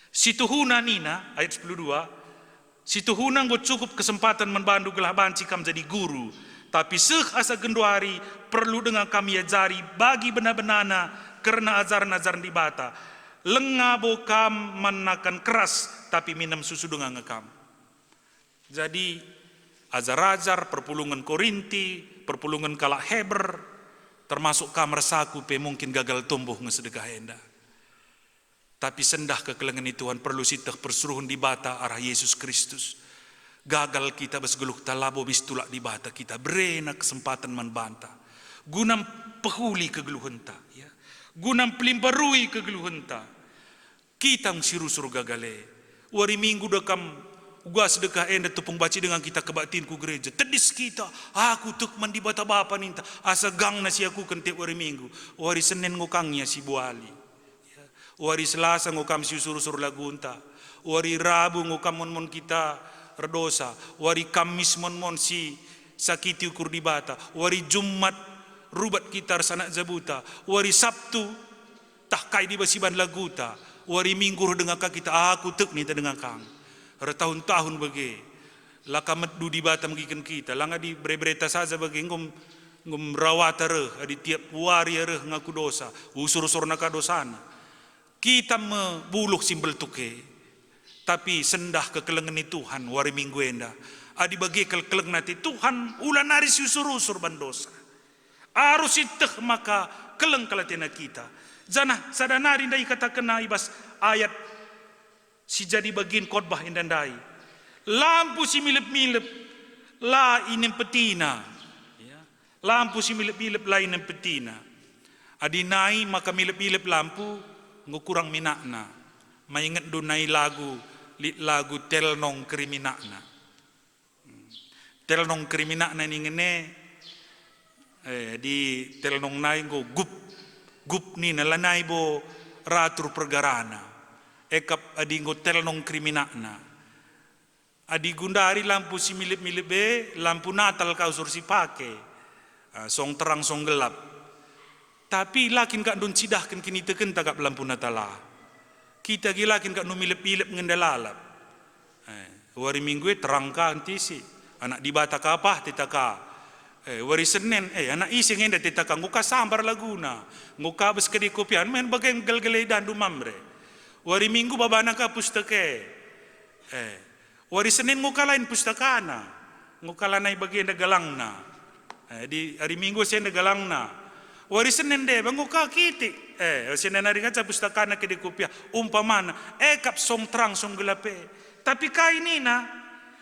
Si tuhuna nina, ayat sepuluh dua, Si tuhuna enggo cukup kesempaten man bandu gelah banci kam jadi guru, tapi seh asa genduari perlu denga kam iajari bagi bena-benana kerna ajaren-ajaren Dibata. Lenga bo kam man nakan keras, tapi minem susu denga nge kam. Jadi, ajar-ajar perpulungen Korinti, perpulungen kalak Heber, termasuk kam ras aku pe mungkin gagal tumbuh nge sedekah enda. Tapi sendah kekelengen ni Tuhan perlu sieteh persuruhen Dibata arah Yesus Kristus. Gagal kita bas geluhta, labo mis tulak Dibata kita, berena kesempaten man banta. Guna mpehuli kegeluhenta, ya. Guna mpelimbarui kegeluhenta. Kita si rusur gagal e. Wari Minggu da kam uga sedekah enda tupung banci denga kita kebaktin ku gereja. Tedis kita, aku tek man Dibata Bapa ninta, asa gangna si aku kentep wari Minggu. Wari Senin ngo kam nge si buali. Ya. Wari Selasa ngo kam si usur-usur lagunta. Wari Rabu ngo kam mon-mon kita erdosa. Wari Kamis mon-mon si sakiti ukur Dibata. Wari Jumat rubat kita ras anak jabuta. Wari Sabtu tah kai diba siban laguta. Wari Minggu reh denga ka kita, aku tek ninta denga kam. Ertahun-tahun bage. La ka medu Dibata megiken kita. Langa di bere-bereta saja bage enggo Enggo merawata reh, adi tiap wari reh ngaku dosa, usur-usurna ka dosana. Kita me buluh si mbeltuk e, tapi sendah kekelengen ni Tuhan wari Minggu enda. Adi bage kal kelengna ate Tuhan, ula nari si usur-usur ban dosa. Arus sieteh maka keleng kal atena kita. Janah sada nari ndai ikatakenna i bas ayat si jadi bagin khotbah enda ndai. Lampu si milep-milep la inempetina. Ya. Lampu si milep-milep la inempetina. Adi nai maka milep-milep lampu, enggo kurang minakna. Maingetndu nai lagu, lit lagu Telnong Keriminakna. Telnong Keriminakna ningen e, eh, di Telnong nai enggo gup, gup nina lanai bo ratur pergarana. Ekap adi enggo Telnong Keriminakna. Adi gundari lampu si milep-milep e, lampu Natal ka usur si pake. Ah, song terang, song gelap. Tapi la kin kak ndun cidahken kinitekenta kap lampu Natala. Kita gi la kin kak ndun milep-milep nge enda lalap. Eh, wari Minggu e terang ka ntisi. Anak Dibata ka apa teta ka. Eh, wari Senin, eh, anak ise nge enda teta ka. Enggo ka sambar laguna. Enggo ka bas kede kopiah. Men bage gelgele dandu mamre. Wari Minggu babana ka pustek e. Eh, Wari Senin enggo ka lain pustakana, enggo ka lanai bagenda galangna. Eh, di hari Minggu senda galangna. Wari Senin deba enggo ka kitik. Eh, senda nari ngaca pustakana kede kopiah. Umpamana, ekap song terang song gelap e. Tapi kai nina?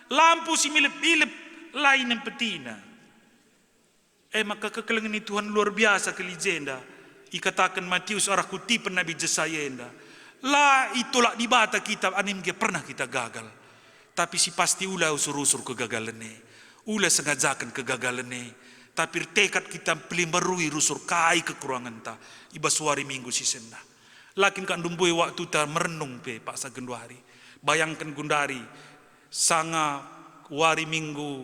Lampu si milep-milep la inempetina. E maka kekelengen ni Tuhan luar biasa kal i jenda. Ikataken Matius arah kutipen Nabi Jesaya enda. La itolak Dibata kita anim gia pernah kita gagal. Tapi si pasti ula usur-usur kegagalen e. Ula sengajaken kegagalen e. Tapi ertekad kita mpelimbarui rusur kai kekurangenta i bas wari Minggu si sendah. La kin kak ndun mbue waktuta merenung pe paksa genduari. Bayangken gundari sanga wari Minggu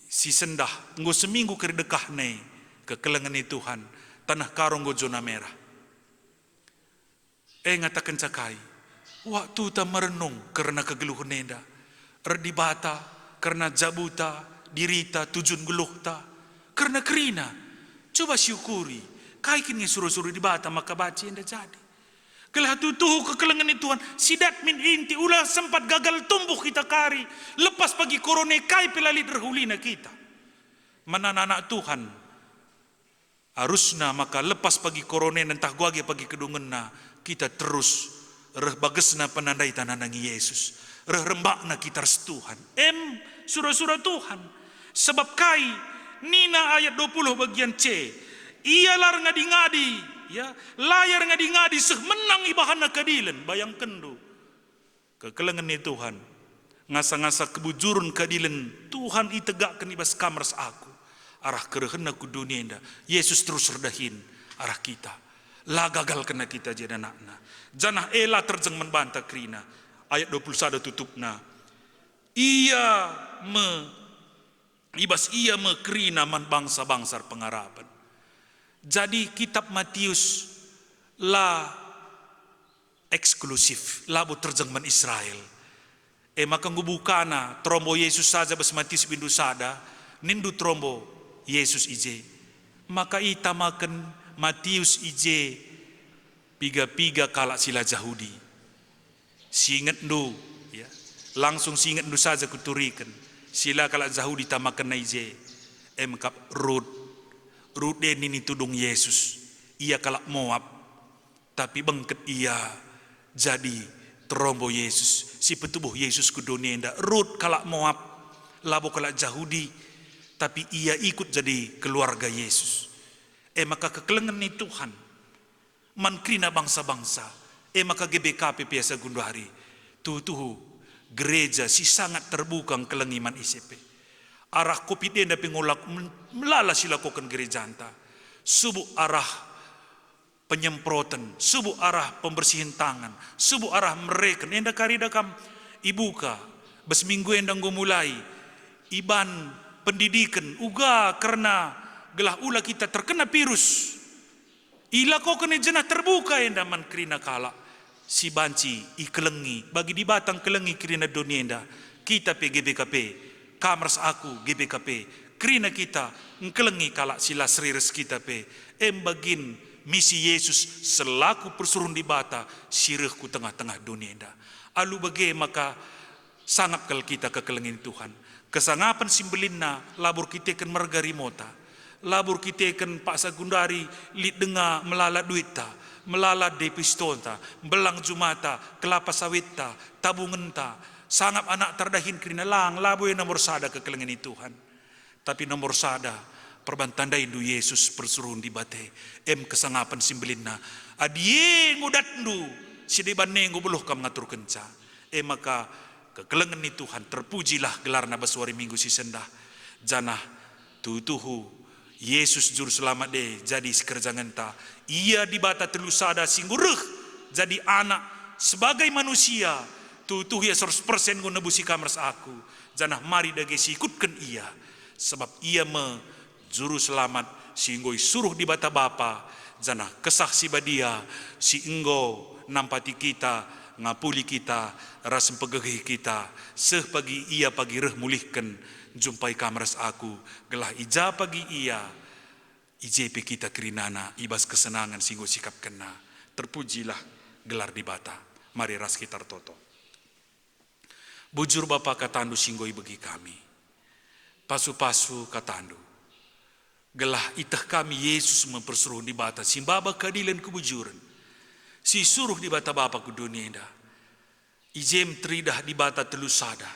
si sendah, enggo seminggu kari dekahna e kekelengen ni Tuhan, taneh Karo enggo zona merah. E ngatakenca kai? Waktuta merenung kerna kegeluhen enda. Erdibata, kerna jabuta, dirita, tujun geluhta, kerna kerina. Coba siukuri, kai kin nge suru-suru Dibata maka banci enda jadi. Gelah tuhu-tuhu kekelengen ni Tuhan, si dat min inti ula sempat gagal tumbuh kita kari, lepas pagi korone kai pe la lit reh ulina kita. Man anak-anak Tuhan, arusna maka lepas pagi korone ntah guage pagi kedungenna, kita terus reh bagesna penandai tanana nge Yesus, reh rembakna kita ras Tuhan. Em, sura-sura Tuhan. Sebab kai? Nina ayat dua puluh bagian C, "Ia la erngadi-ngadi, ya, la ia erngadi-ngadi seh menang ibahanna keadilen." Bayangkenndu, kekelengen ni Tuhan. Ngasa-ngasa kebujuren keadilen Tuhan itegakken i bas kam ras aku. Arah kerehenna ku dunia enda, Yesus terus erdahin arah kita. La gagal kena kita jadi anakna. Janah e la terjeng man banta kerina. Ayat dua puluh sada tutupna. Ia me, i bas ia me kerina man bangsa-bangsa erpengarapen. Jadi kitab Matius la eksklusif, labo terjeng man Israel. E maka nggo bukana terombo Yesus saja bas Matius bindu sada, nindu terombo Yesus i je. Maka itamaken Matius i je piga-piga kalak si la Jahudi. Siingetndu, ya, langsung siingetndu saja kuturiken, si la kalak Jahudi tamakenna i je. E mekap Rut. Rut e nini tudung Yesus, ia kalak Moab. Tapi bengket ia jadi terombo Yesus, si petubuh Yesus ku doni enda. Rut kalak Moab, labo kalak Jahudi, tapi ia ikut jadi keluarga Yesus. E maka kekelengen ni Tuhan man kerina bangsa-bangsa, e maka G B K P pe asa genduari, tuhu-tuhu gereja si sangat terbuka ngkelengi man ise pe. Arah covid enda pe nggo la men-, melala si lakoken gerejanta. Subuk arah penyemproten, subuk arah pembersihen tangan, subuk arah mereken, enda kari da kam ibuka, bas minggu enda enggo mulai iban pendidiken, uga kerna gelah ula kita terkena virus. Ilakoken e jenah terbuka enda man kerina kalak si banci ikelengi, bagi Dibata ngkelengi kerina doni enda. Kita pe G B K P, kam ras aku G B K P, kerina kita ngkelengi kalak si la serius kita pe, em bagin misi Yesus selaku persuruhen Dibata si reh ku tengah-tengah doni enda. Alu bage maka sangap kal kita kekelengen Tuhan. Kesangapen si mbelinna labo erkiteken merga rimota, labo erkiteken paksa genduari lit denga melala duitta, melala depistonta, mbelang jumata, kelapa sawitta, tabungenta, sangap anak terdahin kerina lang, labo e nomor sada kekelengen i Tuhan. Tapi nomor sada, perban tandaindu Yesus persuruhen Dibata, em kesangapen si mbelinna. Adi e enggo datndu, si deban e enggo beluh kam ngaturkenca. E maka kekelengen ni Tuhan, terpujilah gelarna bas wari Minggu si sendah. Janah tuhu-tuhu Yesus Juru Selamat e jadi sikerjangenta. Ia Dibata telu sada si enggo reh jadi anak sebagai manusia. Tuhu-tuhu ia seratus persen enggo nebusi kam ras aku. Janah mari dage siikutken ia. Sabap ia me Juru Selamat si enggo isuruh Dibata Bapa, janah Kesah Si Badia si enggo nampati kita, ngapuli kita, ras mpegegehi kita, seh pagi ia pagi reh mulihken njumpai kam ras aku, gelah i ja pagi ia, i je pe kita kerinana i bas kesenangen si enggo sikapkenna. Terpujilah gelar Dibata. Mari ras kita ertoto. Bujur Bapa, katandu si enggo ibegi kami. Pasu-pasu katandu, gelah iteh kami Yesus me persuruhen Dibata si maba keadilen kebujuren, si isuruh Dibata Bapa ku doni enda. I je me teridah Dibata telu sada,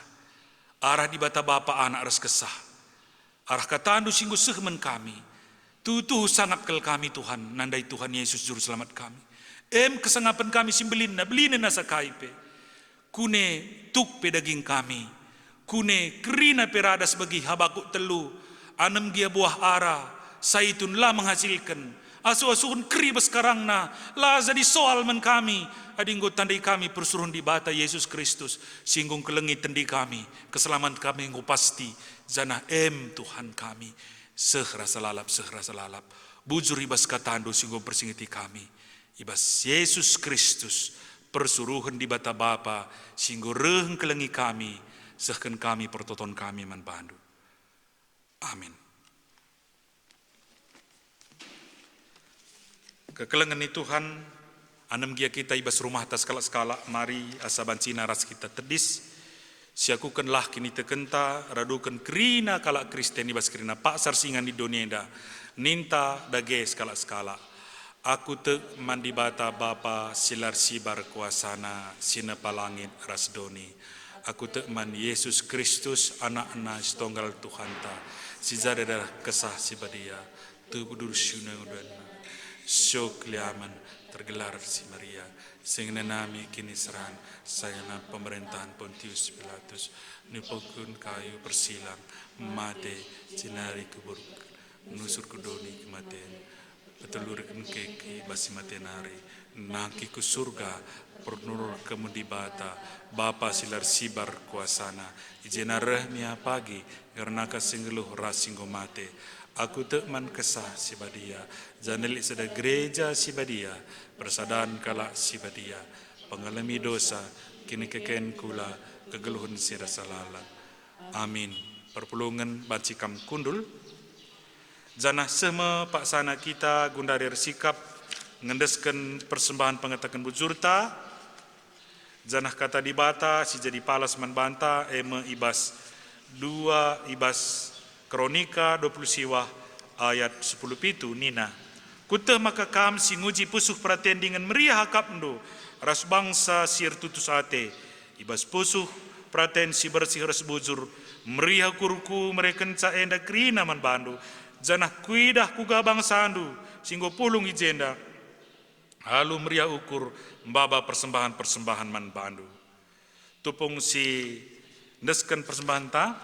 arah Dibata Bapa, Anak ras Kesah. Arah katandu si enggo seh man kami, tuhu-tuhu sangap kal kami, Tuhan, nandai Tuhan Yesus Juru Selamat kami. Em kesangapen kami si mbelinna, belinen asa kai pe. Kune tuk pe daging kami, kune kerina pe radas bagi Habakuk telu, anem gia buah ara saitun la menghasilken, asuh-asuhen keri bas karangna, la jadi soal man kami, adi enggo tandai kami persuruhen Dibata Yesus Kristus, si enggo ngkelengi tendi kami, keselamatan kami enggo pasti, janah em Tuhan kami, seh rasa lalap, seh rasa lalap. Bujur i bas katandu si enggo mpersingeti kami, i bas Yesus Kristus, persuruhen Dibata Bapa, si enggo reh ngkelengi kami, sehken kami pertoton kami man bandu. Amin. Kekelengen ni Tuhan, anem gia kita i bas rumahta sekalak-sekalak, mari asa bancina ras kita tedis, siakukenlah kinitekenta, raduken kerina kalak Kristen i bas kerina paksa ersingan i doni enda, ninta dage sekalak-sekalak. Aku tek man Dibata Bapa si la ersibar kuasana, si nepa langit ras doni. Aku tek man Yesus Kristus, Anakna si tonggal Tuhanta, si jadi arah Kesah Si Badia, tubuh durus si undanna, sio keliamen, tergelar si Maria, si ngenanami kiniseran, sayangen pemerentahen Pontius Pilatus, nipeken kayu persilang, mate, jenari kuburken, nusur ku doni kematen, peteluken keke bas si mate nari, nangkih ku Surga, pernuruhken me Dibata, Bapa si la ersibar kuasana, i jenda reh me ia pagi, ngernaka si nggeluh ras si enggo mate. Aku tek man Kesah Si Badia, janah lit sada Gereja Si Badia, persadan kalak si badia, pengalemi dosa, kinikeken kula, kegeluhen si rasa lalap. Amin. Perpulungen banci kam kundul. Janah seh me paksana kita gundari ersikap ngendesken persembahen pengataken bujurta, janah Kata Dibata si jadi palas man banta, e me i bas dua, i bas Kronika dua puluh siwah ayat sepuluh pitu nina, "Kueteh maka kam si nguji pusuh peraten dingen meriah akapndu ras bangsa si ertutus ate, i bas pusuh peraten si bersih ras bujur, meriah ukurku merekenca enda kerina man bandu, janah kuidah kuga bangsandu si enggo pulung i jenda, alu meriah ukur maba persembahen-persembahen man bandu." Tupung si endesken persembahenta,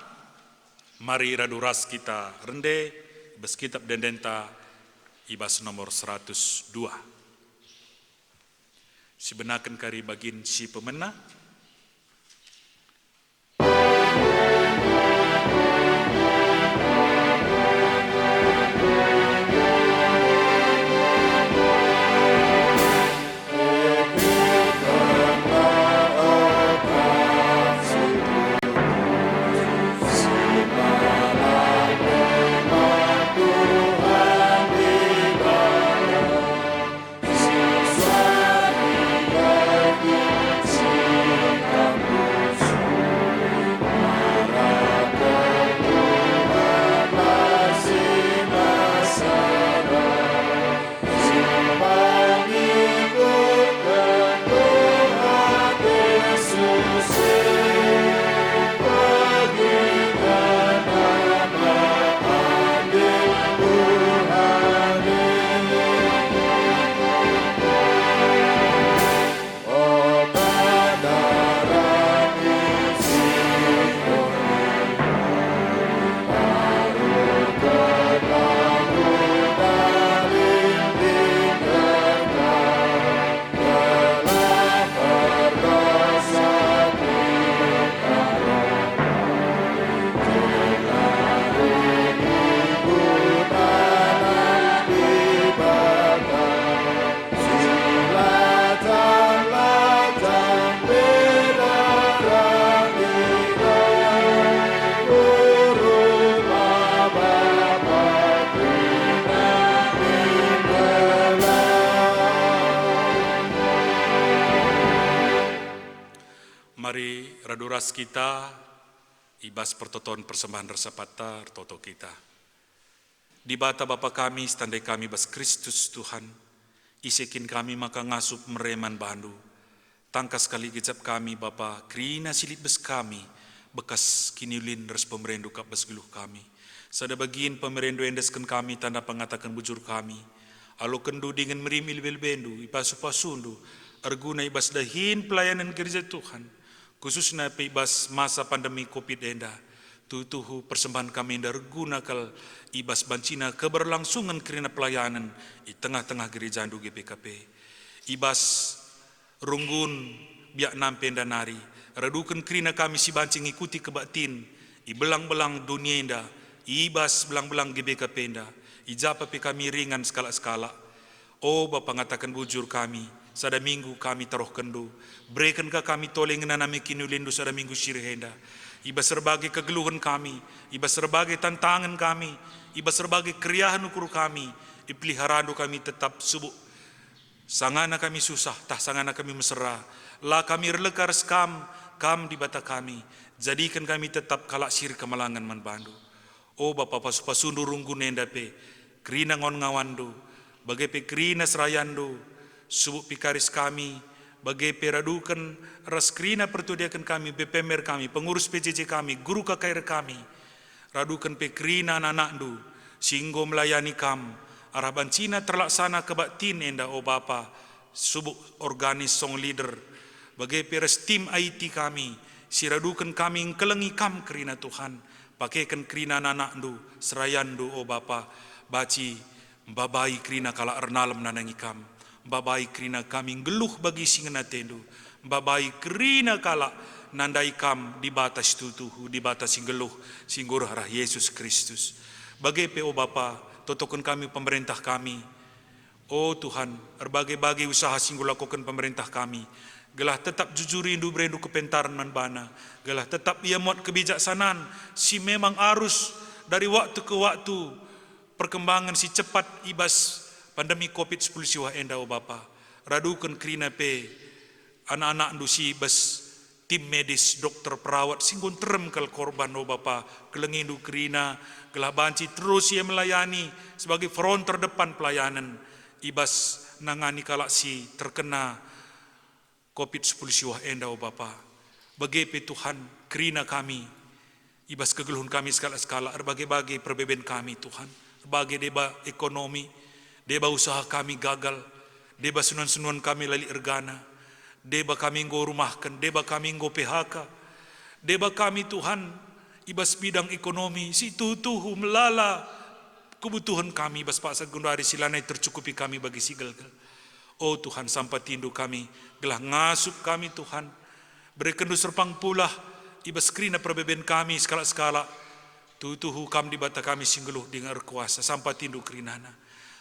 mari radu ras kita rende i bas kitab ende-endenta i bas nomor seratus dua. Sibenaken kari bagin si pemena. Mari radu ras kita i bas pertoton persembahen resapatta, ertoto kita. Dibata Bapa kami, si tandai kami bas Kristus Tuhan, ise kin kami maka ngasup mere man baNdu. Tangkas kal igejap kami, Bapa, kerina si lit bas kami, bekas kiniulin ras pemereNdu kap bas geluh kami. Sada bagin pemereNdu endesken kami tanda pengataken bujur kami. AlokenNdu dingen merim i lebe-lebeNdu, ipasu-pasuNdu, erguna i bas dahin pelayanen Gereja Tuhan, khususna pe i bas masa pandemi Covid enda. Tuhu-tuhu persembahen kami enda erguna kal i bas bancina keberlangsungen kerina pelayanen i tengah-tengah gerejaNdu G B K P. I bas runggun biak nampe enda nari, raduken kerina kami si banci ngikuti kebaktin i belang-belang doni enda, i bas belang-belang G B K P enda, i ja pe kami ringan sekalak-sekalak. O Bapa, ngataken bujur kami, sada minggu kami taruhkenNdu. Bereken ka kami tole ngenanami kiniulinNdu sada minggu si reh enda. I bas erbage kegeluhen kami, i bas erbage tantangen kami, i bas erbage keriahen ukur kami, ipeliharaNdu kami tetap subuk. Sangana kami susah, tah sangana kami mesera, la kami erleka ras Kam, Kam Dibata kami. Jadiken kami tetap kalak si erkemalangen man baNdu. O Bapa, pasu-pasuNdu runggun enda pe, kerina ngawan-ngawanNdu, bage pe kerina serayanNdu, subuk pikaris kami, bage pe raduken ras kerina pertua diaken kami, B P M R kami, pengurus P J J kami, guru K K R kami, raduken pe kerina anak-anakNdu si enggo melayani Kam, arah bancina terlaksana kebaktin enda, o Bapa, subuk organis song leader, bage pe ras tim I T kami, si raduken kami engkelengi Kam kerina Tuhan. Pakeken kerina anak-anakNdu, serayanNdu, o Bapa, banci mbabai kerina kalak ernalem nandangi Kam, mbabai kerina kami nggeluh bagi si ngena ateNdu, mbabai kerina kalak nandai Kam, Dibata si tuhu-tuhu, Dibata si nggeluh, si enggo reh arah Yesus Kristus. Bage pe, o Bapa, totoken kami pemerentah kami. O Tuhan, erbage-bage usaha si enggo lakoken pemerentah kami, gelah tetap jujurindu berendu kepentaren man bana, gelah tetap ia muat kebijaksanan si memang arus dari waktu ke waktu, perkembangan si cepat i bas pandemi covid sepuluh siwah enda, o Bapa. Raduken kerina pe anak-anakndu si bas tim medis, dokter, perawat si enggo nterem kal korban, o Bapa. Kelengindu kerina gelah banci terus ia melayani sebagai front terdepan pelayanen i bas nangani kalak si terkena covid sepuluh siwah enda, o Bapa. Bage pe Tuhan, kerina kami, i bas kegeluhen kami sekalak-sekalak, erbage-bage perbeben kami, Tuhan. Erbage deba ekonomi, deba usaha kami gagal, deba senuen-senuen kami la lit ergana, deba kami enggo rumahken, deba kami enggo P H K, deba kami, Tuhan, i bas bidang ekonomi, si tuhu-tuhu melala kebutuhen kami i bas paksa genduari si lanai tercukupi kami bagi si gelgel. O Tuhan, sampatindu kami, gelah ngasup kami, Tuhan. Berekenndu serpang pulah i bas kerina perbeben kami sekalak-sekalak. Tuhu-tuhu Kam Dibata kami si nggeluh dingen erkuasa, sampatindu kerinana.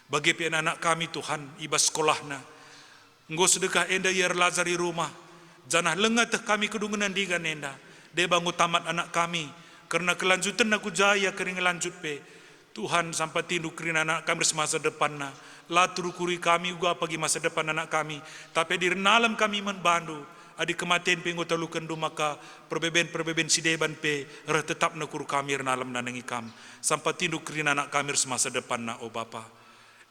Bage pe anak-anak kami, Tuhan, i bas sekolahna. Enggo sedekah enda ia erlajar i rumah, janah langa teh kami kedungena ndigan enda. Deba enggo tamat anak kami, kerna kelanjutenna ku ja ia keri ngelanjut pe. Tuhan, sampatindu kerina anak kami ras masa depanna. La terukuri kami uga pagi masa depan anak kami, tapi adi ernalem kami man bandu, adi kematen pe enggo talukenndu, maka perbeben-perbeben si deban pe reh tetapna kuru kami ernalem nandangi Kam. Sampatindu kerina anak kami ras masa depanna, o Bapa.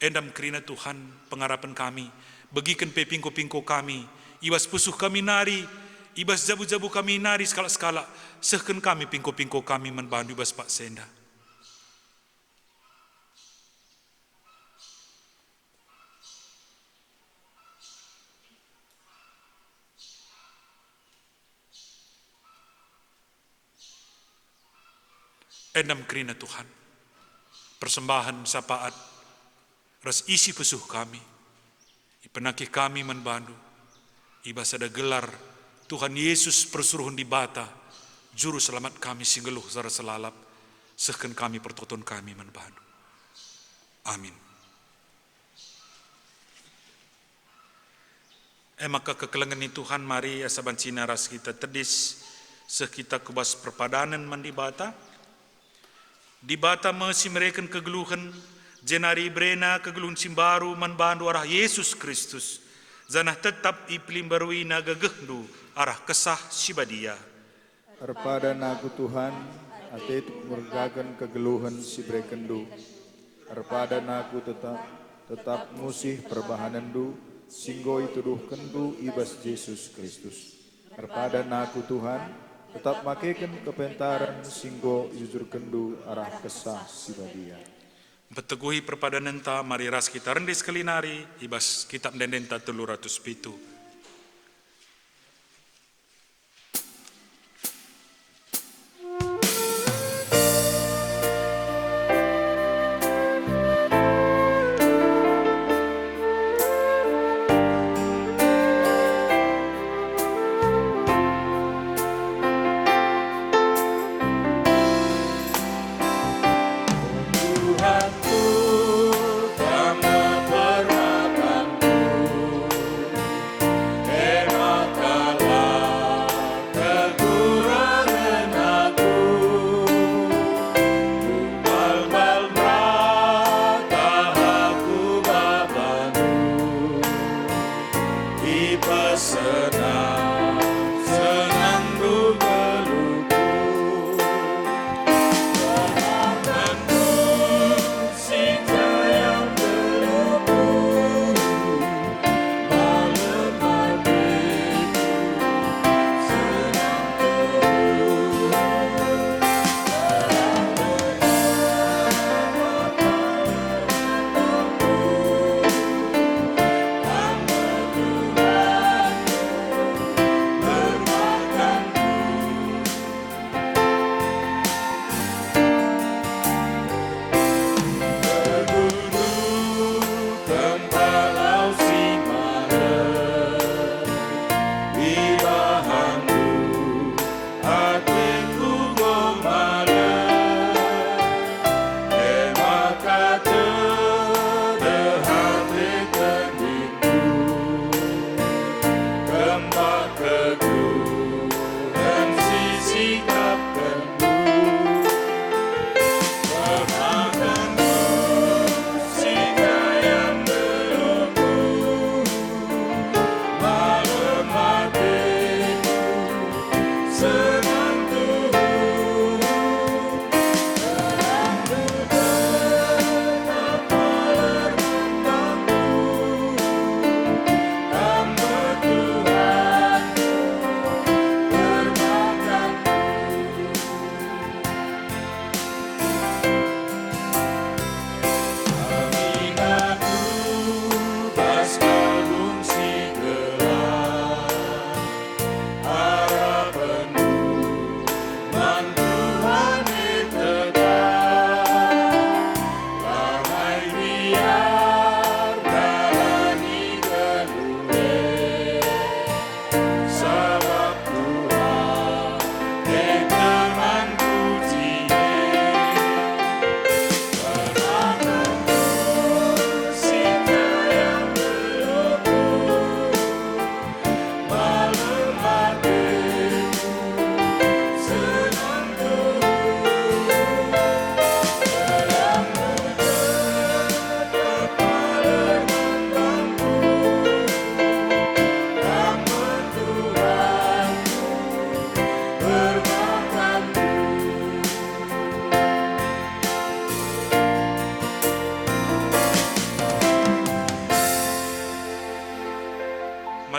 Endam kerina Tuhan pengarapen kami, begiken pe pingko-pingko kami, i bas pusuh kami nari, i bas jabu-jabu kami nari sekalak-sekalak, sehken kami pingko-pingko kami man bandu i bas paksa enda. Endam kerina Tuhan, persembahen, syafaat, ras isi pusuh kami, ipenakih kami man bandu, i bas sada gelar Tuhan Yesus persuruhen Dibata, Juru Selamat kami si nggeluh sara selalap, sehken kami pertoton kami man bandu. Amin. E maka kekelengen ni Tuhan, mari asa banci ras kita tedis, seh kita ku bas perpadanen man Dibata. Dibata me si mereken kegeluhen, jenari ibereNa kegeluhen si mbaru man bandu arah Yesus Kristus, janah tetap ipelimbaruiNa gegehndu arah Kesah Si Badia. Erpadan aku, Tuhan, ateku mergaken kegeluhen si berekenNdu. Erpadan aku tetap, tetap musih perbahanenNdu, si enggo ituduhkenNdu i bas Jesus Kristus. Erpadan aku, Tuhan, tetap makeken kepentaren si enggo ijujurkenNdu arah Kesah Si Badia. Mpeteguhi perpadanenta, mari ras kita rendis sekali nari i bas Kitab Ende-endenta telu ratus pitu.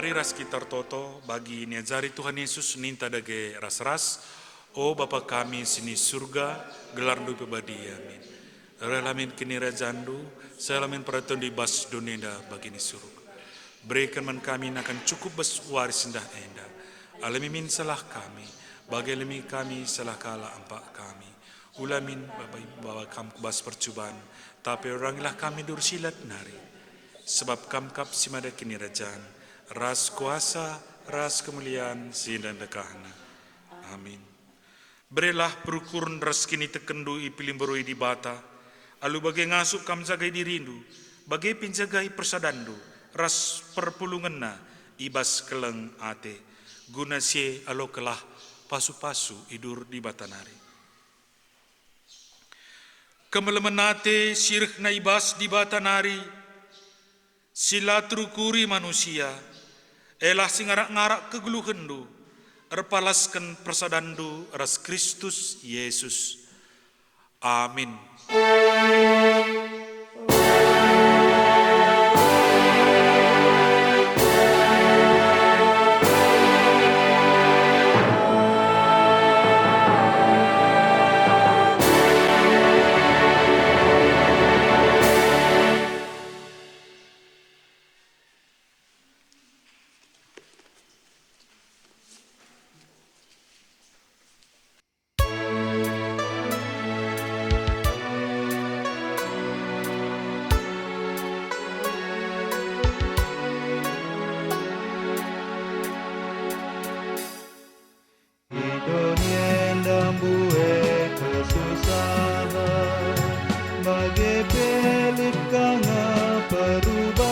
Mari ras kita ertoto bagi niajari Tuhan Yesus ninta dage ras-ras, "O Bapa kami si ni Surga, gelarNdu ipebadia min. Rehlah min kinirajanNdu, sehlah min peratenNdu i bas doni enda bagi ni Surga. Bereken man kami nakan cukup bas wari si sendah enda. Alemi min salah kami, bagi alemi kami salah kalak ampak kami. Ula min babai bawa Kam ku bas percuban, tapi orangilah kami nduhur si lat nari. Sebab Kam kap si mada kinirajan, ras kuasa, ras kemulian si enda ndekahna. Amin." Berelah perukuren ras kinitekenNdu ipilih mberui Dibata, alu bage ngasup Kam njagai diriNdu, bage pe njagai persadanndu ras perpulungenna i bas keleng ate. Guna si e alokenlah pasu-pasu idur Dibata nari. Kemelemen ate si rehna i bas Dibata nari, si la terukuri manusia, elah si ngarak-ngarak kegeluhenNdu, erpalasken persadanndu ras Kristus Yesus. Amin. I doni enda mbue kesusahen, bage pe lit ka nge perubahen.